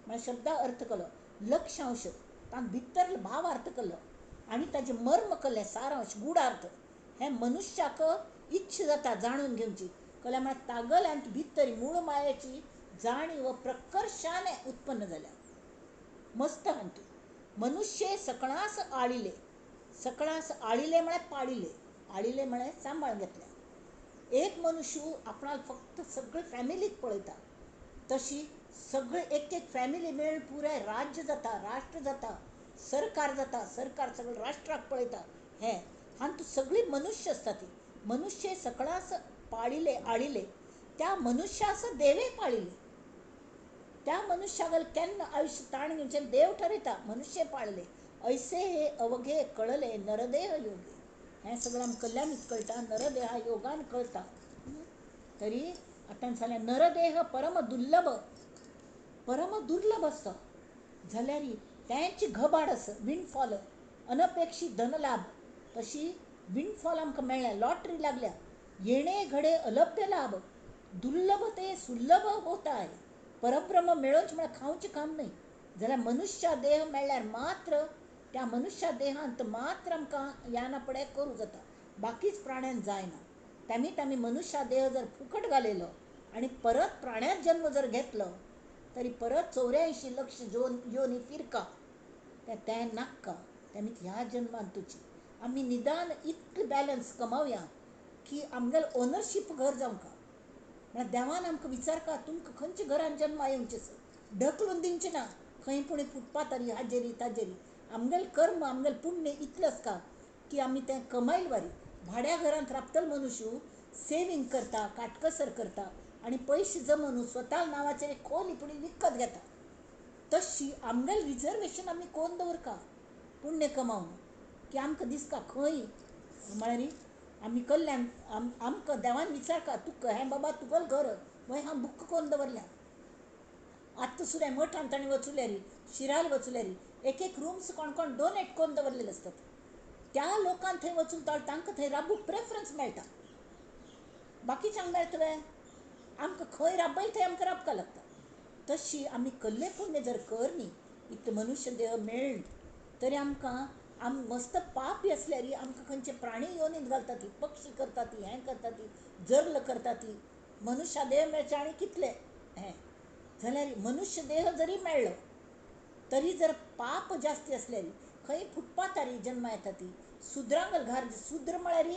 म्हळ्यार शब्दा अर्थ कलो, लक्षांश तांक भितर भावार्थ कलो आनी ताजें मर्म कळ्ळें, सारांश गूढार्थ. हें मनुष्याक इच्छा जाता जाणून घेवची. कळ्ळें? म्हळ्यार तागेल्यांत भितर मूळ मायेची जाणीव प्रकर्शाने उत्पन्न जाल्या. मस्त हांतू मनुष्य सकळास आळिले, सकळास आळिले म्हळ्यार पाळिले. आळिले म्हळ्यार सांबाळ घेतल्या. एक मनुष्य आपणाक फक्त सगळे फॅमिलीक पळयता, तशी सगळे एक एक फॅमिली मेळून पुराय राज्य जाता, राष्ट्र जाता, सरकार जाता, सरकार सगळें राष्ट्राक पळयता. हें हातूंत सगळीं मनुष्य आसता. ती मनुष्य सकळास पाळिले आळिले, त्या मनुष्यास देवे पाळिले. त्या मनुष्यागल केन्ना आयुष्य ताण घेवचें देव ठरयता, मनुष्य पाळले. ऐसे हे अवघे कळले नरदेह योगे. हें सगळें आमकां कल्याणीत कळटा, नरदेहा योगान कळटा. तरी आतां सांगलें नरदेह परम दुर्लभ, परम दुर्लभ आसता. जाल्यार तेंच घबाड आसा, विंडफॉल, अनपेक्षीत धनलाभ. तशी विंडफॉल आमकां मेळ्ळ्या, लॉटरी लागल्या. येणे घडे अलभ्य लाभ, दुर्लभ ते सुलभ होता. परब्रह्म मेळोवचें म्हळ्यार खावचें काम न्हय. जाल्यार मनुष्या देह मेळ्ळ्यार मात्र त्या मनुष्या देहांत मात्र आमकां याना पडे करूं जाता, बाकीच प्राण्यान जायना. तामी तामी मनुष्या देह जर फुकट घालयलो आनी परत प्राण्यांत जन्म जर घेतलो तरी परत 84 लक्ष योनी फिरका, तें नाक्का. तामी ह्या जन्मान तुजी आमी निदान इतलें बॅलन्स कमावया की आमगेलें ओनरशीप घर जावंका. म्हळ्यार देवान आमकां विचारका तुमकां खंयच्या घरान जन्मा येवचें, ढकलून दिवचें ना खंय पूण फुटपाथार हाजेरी ताजेरी. आमगेलें कर्म आमगेलें पुण्य इतलें आसता की आमी तें कमायल वारी. भाड्या घरांत राबतलो मनुष्य सेवींग करता, काटकसर करता आनी पयशे जमोवन स्वता नांवाचेर एक खोली पूण विकत घेता. तशी आमगेलें रिजर्वेशन आमी कोन्न दवरका पुण्य कमावन की आमकां दिसता खंय म्हळ्यार आमी कल्याण आमकां देवान विचारका तुका हें बाबा तुगेलें घर वय हांव बुक कोन्न दवरल्या. आत्तां सुद्दां मठान ताणें वचुल्यार, शिराल वचुल्यार एक एक रुम्स कोण कोण डोनेट कोन्न दवरलेले आसतात. त्या लोकांक थंय वचून तांकां थंय राबूंक प्रेफरन्स मेळटा, बाकीच्यांक मेळटलें? आमकां खंय राबयता थंय आमकां राबपाक लागता. तशी आमी कल्ले पुण्य जर कर न्ही इतलें मनुष्य देह मेळ्ळें तरी आमकां आम मस्त पापी आसल्यार आमकां खंयचे प्राणी योनीत घालता ती, पक्षी करता ती, हें करता ती, जर्ल करता ती. मनुष्य देह मेळचे आनी कितले हें जाल्यार मनुष्य देह जरी मेळ्ळो तरी जर पाप जास्ती आसल्यार खंय फुटपाथार जन्मा येता ती. सुद्रांगल घार, सुद्र म्हळ्यार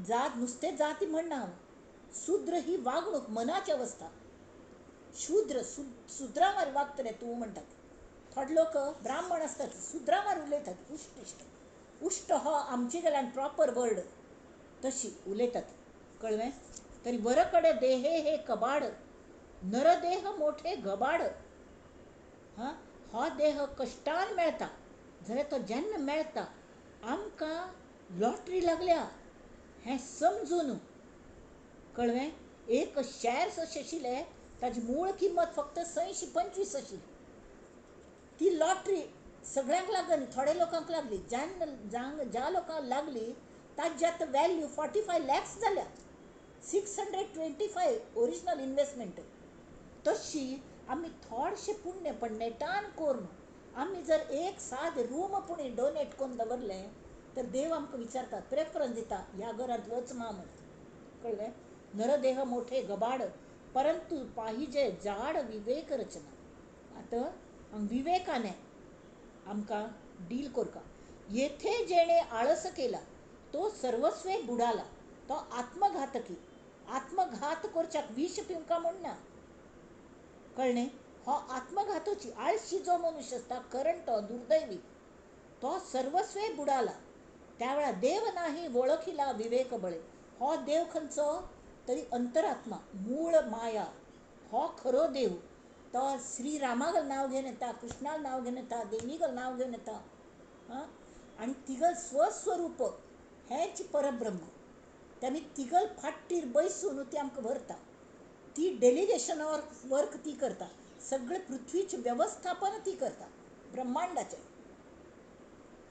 जात नुस्तें जाती म्हणना हांव, सुद्र ही वागणूक, मनाची अवस्था. शूद्र सुद्रावार वागतले तूं म्हणटात. थोडे लोक ब्राह्मण आसतात सुद्रावार उलयतात, उश्ट इश्ट उश्ट हो आमचे गेल्यान प्रॉपर वर्ड तशी उलयतात, कळ्ळें? तरी वरकडे देहे हे कबाड, नरदेह मोठे घबाड. हां, हो देह कश्टान मेळटा जाल्यार तो जेन्ना मेळटा आमकां लॉटरी लागल्या हें समजून, कळ्ळें? एक शॅर्स अशें आशिल्ले ताजी मूळ किंमत फक्त 625 आशिल्ली. ती लॉटरी सगळ्यांक लागली, थोड्या लोकांक लागली. ज्या लोकांक लागली ताजी आतां वॅल्यू 45 लॅक्स जाल्या, 625 ओरिजिनल इन्वेस्टमेंट. तशी आमी थोडशें पुण्य पण नेटान करून आमी जर एक साद रूम पूण डोनेट करून दवरलें तर देव आमकां विचारता, प्रेफरन्स दिता, ह्या घरांत वच मा म्हण, कळ्ळें? नरदेह मोठे गबाड, परंतु पाहिजे जाड विवेक रचना. आतां विवेकाने आमकां डील करका. येथे जेणे आळस केला तो सर्वस्वे बुडाला, तो आत्मघातकी. आत्मघात करच्याक विष पिवंका म्हण ना, कळ्ळें? हो आत्मघातोची आळशी जो मनुष्य आसता, करण तो दुर्दैवी, तो सर्वस्वे बुडाला. त्या वेळार देव नाही वळखिला विवेक बळे. हो देव खंयचो तरी अंतरात्मा, मूळ माया, हो खरो देव. तो श्रीरामागल नांव घेवन येता, कृष्णाल नांव घेवन येता, देवीगल नांव घेवन येता. हां, आनी तिगल स्वस्वरूप हेंच परब्रह्म. तेमी तिगल फाटीर बैसून ती आमकां व्हरता, ती डेलिगेशन वर्क ती करता, सगळें पृथ्वीचें वेवस्थापन ती करता, ब्रह्मांडाचें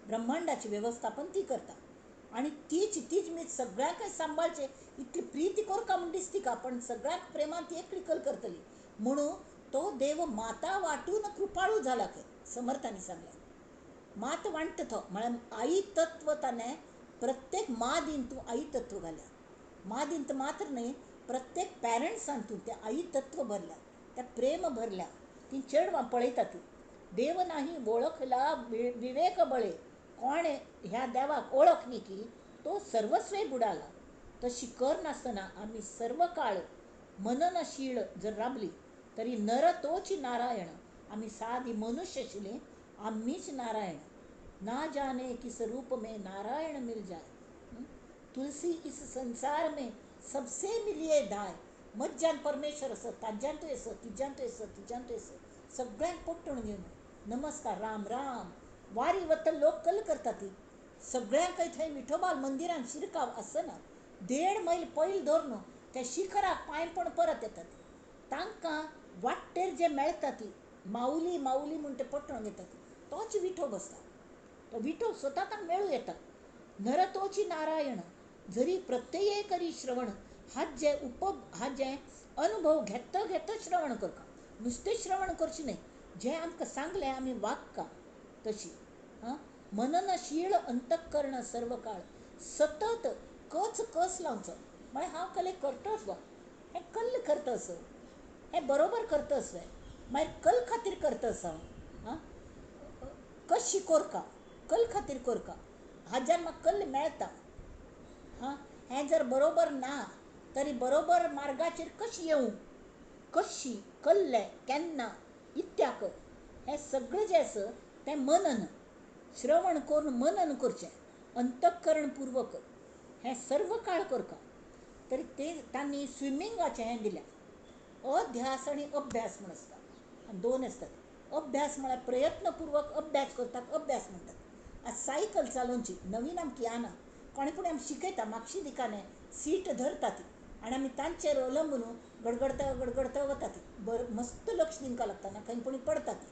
ब्रह्मांडाचें वेवस्थापन ती करता. आनी तीच तीच मी सगळ्यांकय सांबाळचें इतली प्रिती करका म्हूण दिसता तिका, पण सगळ्यांक प्रेमान ती एकली कल करतली म्हणून तो देव माता वाटून कृपाळू जाला खंय, समर्थांनी सांगलें. मात वांट्टा तो म्हळ्यार आई तत्व ताणें प्रत्येक मा दिन तूं आई तत्व घाल्या. मा दिन तर मात्र न्हय, प्रत्येक पॅरंट्सान तूं तें आई तत्व भरल्या, त्या प्रेम भरल्या, ती चेडवां पळयता ती. देव नाही वळखला विवेक बळे. कोणें ह्या देवाक ओळख न्ही की तो सर्वस्वे बुडाला. तशी कर नासतना आमी सर्व काळ मननशीळ जर राबली तरी नर तोच नारायण. आमी सादी मनुष्य आशिल्ले, आमीच नारायण. ना जाने किस रूप में नारायण मिल जाय. तुलसी इस संसार में सबसे मिलिये धाय. मज्जान परमेश्वर आसा, ताज्यांतूय आसा, तिज्यांतूय आसा, तिज्यांतूय आसा, सगळ्यांक पोट्टण घेवन नमस्कार राम राम. वारी वता लोक कल करता ती सगळ्यांकय थंय विठोबाल मंदिरान शिरकाव आसना 1.5 मैल पैल धरून त्या शिखराक पांयपण परत येतात. तांकां वाटेर जे मेळटा ती माऊली माऊली म्हूण ते पटण घेतात, तोच विठो बसता. तो विठो स्वता तांकां मेळूं येता. नरतोची नारायण जरी प्रत्यये करी श्रवण. हाजे हाजे अनुभव घेता घेता श्रवण करता, नुस्तें श्रवण करचें न्हय. जें आमकां सांगलें आमी वागका तशी. आं, मननशीळ अंतःकरण सर्व काळ सतत कच कस लावचो. म्हळ्यार हांव कले करतोच गो, हें कल्ल करता असो, हें बरोबर करता असो, मागीर कल खातीर करता असो हांव. आं, कशी कोरका कल खातीर कोरका, हाज्यान म्हाका कल्ल मेळटा. हां, हें जर बरोबर ना तरी बरोबर मार्गाचेर कशी येवं, कशी कल्ले केन्ना इत्याक, हें सगळें जें आसा तें मनन श्रवण करून मनन करचें अंतःकरणपूर्वक. हें सर्व काळ करका. तरी ते तांणी स्विमिंगाचें हें दिलें. अध्यास आनी अभ्यास म्हूण आसता, दोन आसतात. अभ्यास म्हळ्यार प्रयत्नपूर्वक अभ्यास करतात, अभ्यास म्हणटात. आतां सायकल चलोवची नवीन आमकां येना, कोणे पूण आमी शिकयता, मागशी दिकाने सीट धरता ती आनी आमी तांचेर अवलंबून गडगडता गडगडता वता ती. बरं मस्त लक्ष दिवंक लागता ना खंय पूण पडटा ती.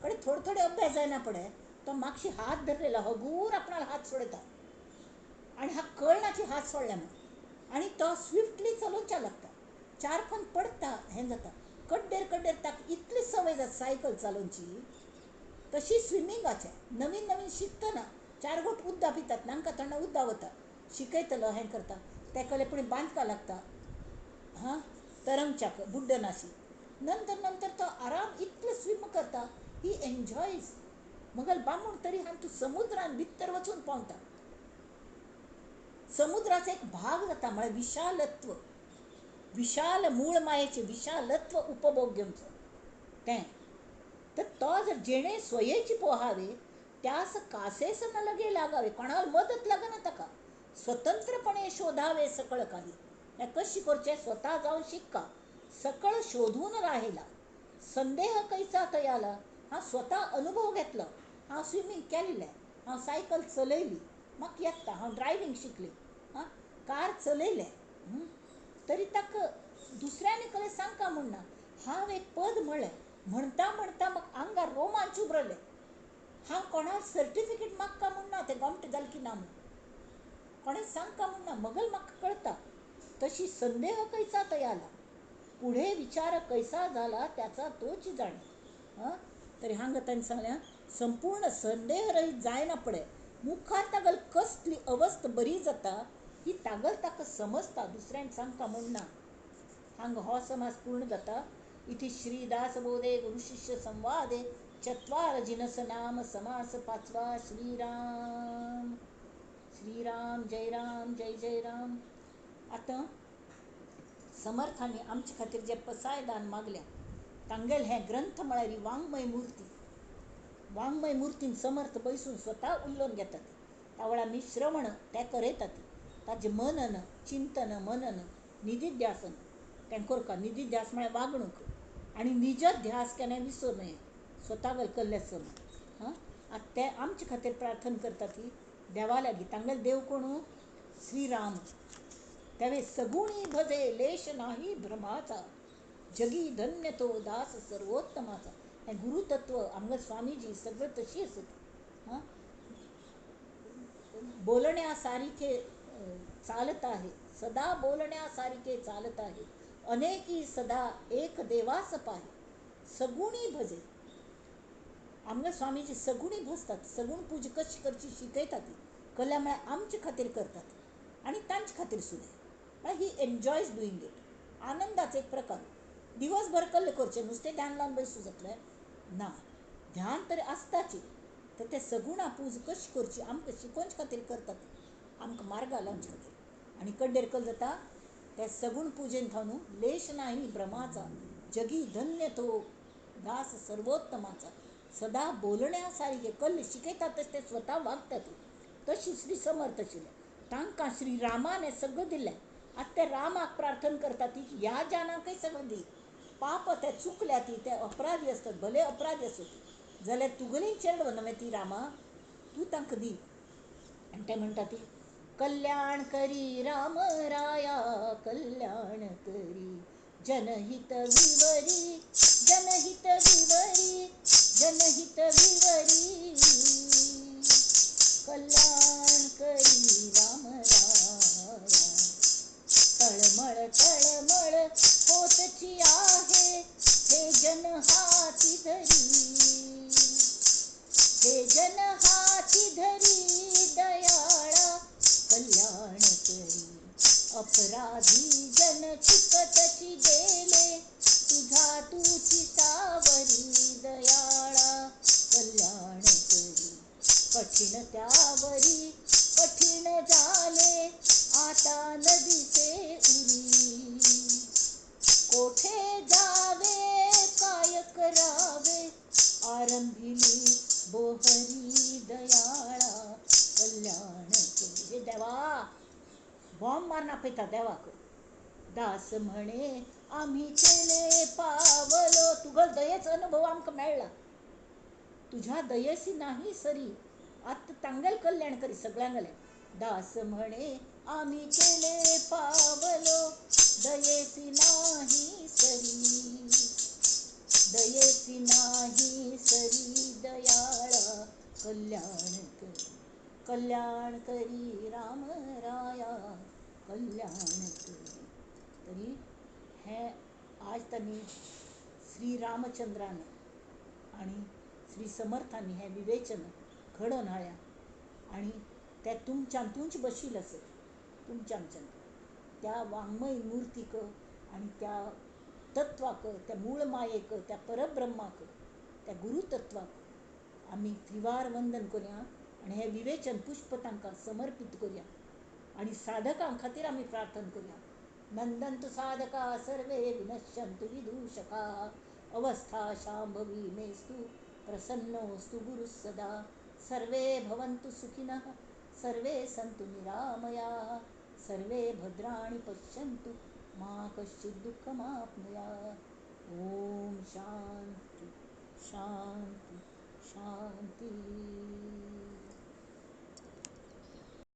कडेन थोडे थोडे अभ्यास जायना पडे तो मागशी हात धरलेलो हगूर आपणाक हात सोडयता आनी हा कळना की हात सोडले म्हूण, आनी तो स्विफ्टली चलोवच्या लागता. 4 फन पडटा, हें जाता. कड्डेर कड्डेर ताका इतली संवय जाता सायकल चलोवची. तशी स्विमिंगाचें नवीन नवीन शिकतना 4 घोट उद्दा पितात, नांकां थंड उद्दा वता, शिकयतलो हें करता, तेकले पूण बांदका लागता. हां, तरंगच्याक बुड्डनाशी. नंतर नंतर तो आराम इतलो स्विम करता, ही एन्जॉयज. मगल बामूण तरी हांव तूं समुद्रान भितर वचून पावता. समुद्राचो एक भाग जाता. म्हळ्यार विशालत्व, विशाल मूळ मायेचें विशालत्व उपभोग घेवचो तें. तर तो जर जेणे स्वयेची पोहावे त्यास कासेस न लगे लागावे. कोणाक मदत लागना ताका, स्वतंत्रपणे शोधावे सकळ काही. हें कशी करचें, स्वता जावन शिक्का, सकळ शोधून राहिला, संदेह कैचा तयाला. हांव स्वता अनुभव घेतलो, हांव स्विमींग केल्लें, हांव सायकल चलयली, म्हाका येता, हांव ड्रायव्हींग शिकली, आं, कार चलयलें, तरी ताका दुसऱ्यांनी कडेन सांगका म्हूण ना. हांव एक पद म्हळें, म्हणटा म्हणटा म्हाका आंगार रोमांच उबरले. हांव कोणाक सर्टिफिकेट मागता म्हूण ना, तें गोमटें जालें की ना म्हूण कोणें सांगका म्हूण ना, मगल म्हाका कळटा. तशी संदेह कैचा तयाला, पुढे विचार कैसा झाला त्याचा तोच जाणे. हां, तरी हांगा तांणी सांगलें संपूर्ण संदेह रहित जायना पडे मुखार तागल कसली अवस्था बरी जाता ही तागल ताका समजता, दुसऱ्यांक सांगता म्हूण ना. हांगा हो समाज पूर्ण जाता. इति श्री दासबोधे गुरुशिष्य संवादे चत्वार जिनस नाम समास 5वा. श्रीराम श्रीराम जय राम जय जय राम. आतां समर्थांनी आमचे खातीर जे पसायदान मागल्या तांगेल हें ग्रंथ म्हळ्यार वाङ्मय मूर्ती. वाङ्मय मूर्तीन समर्थ बैसून स्वता उलोवन घेतात. त्या वेळार आमी श्रवण तें करयतात, ताजें मनन चिंतन मनन निधिध्यासन तें करता. निधिध्यास म्हळ्यार वागणूक आनी निजध्यास केन्ना विसर न्हय, स्वता कल्ले सम. हां, आतां ते आमचे खातीर प्रार्थना करतात ती देवा लागीं. तांगेले देव कोण? श्रीराम. त्यावेळी सगुणी भजे लेश नाही भ्रमाचा, जगी धन्य तो दास सर्वोत्तमाचा. हें गुरुतत्व आमगे स्वामीजी सगळें तशी आसत. हां, बोलण्यासारखे चालत आहे, सदा बोलण्यासारखे चालत आहे, अनेकी सदा एक देवास पाहे. सगुणी भजे. आमगे स्वामीजी सगुणी भजतात, सगुण पूजा कशी करची शिकयतात ती कल्या म्हळ्यार आमचे खातीर करतात आनी तांचे खातीर सुद्दां. म्हळ्यार ही एन्जॉयज डुईंग it. आनंदाचो एक प्रकार. दिवसभर कल्ल करचें, नुस्तें ध्यान लावन बसूं जातलें ना, ध्यान तर आसताची. तर ते सगुणा पूज कशी करची आमकां शिकोवचे खातीर करतात. आमकां मार्गा लावचे खातीर. आनी कड्डेर कल जाता ते सगूण पुजेन थावन लेश नाही भ्रमाचा, जगी धन्य तो दास सर्वोत्तमाचा, सदा बोलण्या सारखे कल्ल शिकयतात तशें ते स्वता वागतात. तशी श्री समर्थ आशिल्ले तांकां श्री रामान हें सगळें दिलें. आतां ते रामाक प्रार्थना करता ती ह्या जनांकय सगळें दी. पाप ते चुकल्या ती ते अपराधी आसतात, भले अपराधी आसूं ती जाल्यार तुगेली चेडवां न्हय ती रामा, तूं तांकां दी. आनी ते म्हणटा ती कल्याण करी राम राया कल्याण करी, जनहित विवरी जनहित विवरी जनहित विवरी, कल्याण करी राम राया. तळमळ तळमळ होतची आहे हे जन हाती धरी, हे जन हाती धरी दयाळा कल्याण करी. अपराधी जन चुकतची गेले तुझा तुझी सावरी दयाळा कल्याण करी. कठीण त्यावरी कठीण झाले आता नदीचे उरी, कोठे जावे काय करावे आरंभिली बोहरी दयाळा कल्याण करी. हे देवा बॉम्ब मारून आपयता देवाक. दास म्हणे आम्ही केले पावलो, तुगल दयेचो अनुभव आमकां मेळ्ळा, तुझ्या दयेसी नाही सरी, आतां तांगेलें कल्याण करी सगळ्यांगेलें. दास म्हणे आम्ही केले पावलो, दयेसी नाही सरी, दयेसी नाही सरी दयाळा कल्याण करी, कल्याण करी राम राया कल्याण करी. तरी हें आज तांणी श्री रामचंद्रान आनी श्री समर्थांनी हें विवेचन घडोवन हाडलें आनी तें तुमच्यान तुमच बशिल्लें आसत, तुमच्या आमच्यान त्या वाङ्मय मुर्तीक आनी त्या तत्वाक, त्या मूळ मायेक, त्या परब्रह्माक, त्या गुरुतत्वाक आमी त्रिवार वंदन करुया आनी हें विवेचन पुष्प तांकां समर्पीत करुया आनी साधकां खातीर आमी प्रार्थना करुया. नंदन्तु साधका सर्वे विनश्यन्तु विदूषका, अवस्था शांभवी मेस्तु प्रसन्नोऽस्तु गुरुः सदा. सर्वे भवन्तु सुखिनः, सर्वे सन्तु निरामयाः, सर्वे भद्राणि पश्यन्तु मा कश्चित् दुःखमाप्नुयात्. ॐ शान्ति शान्ति शान्तिः.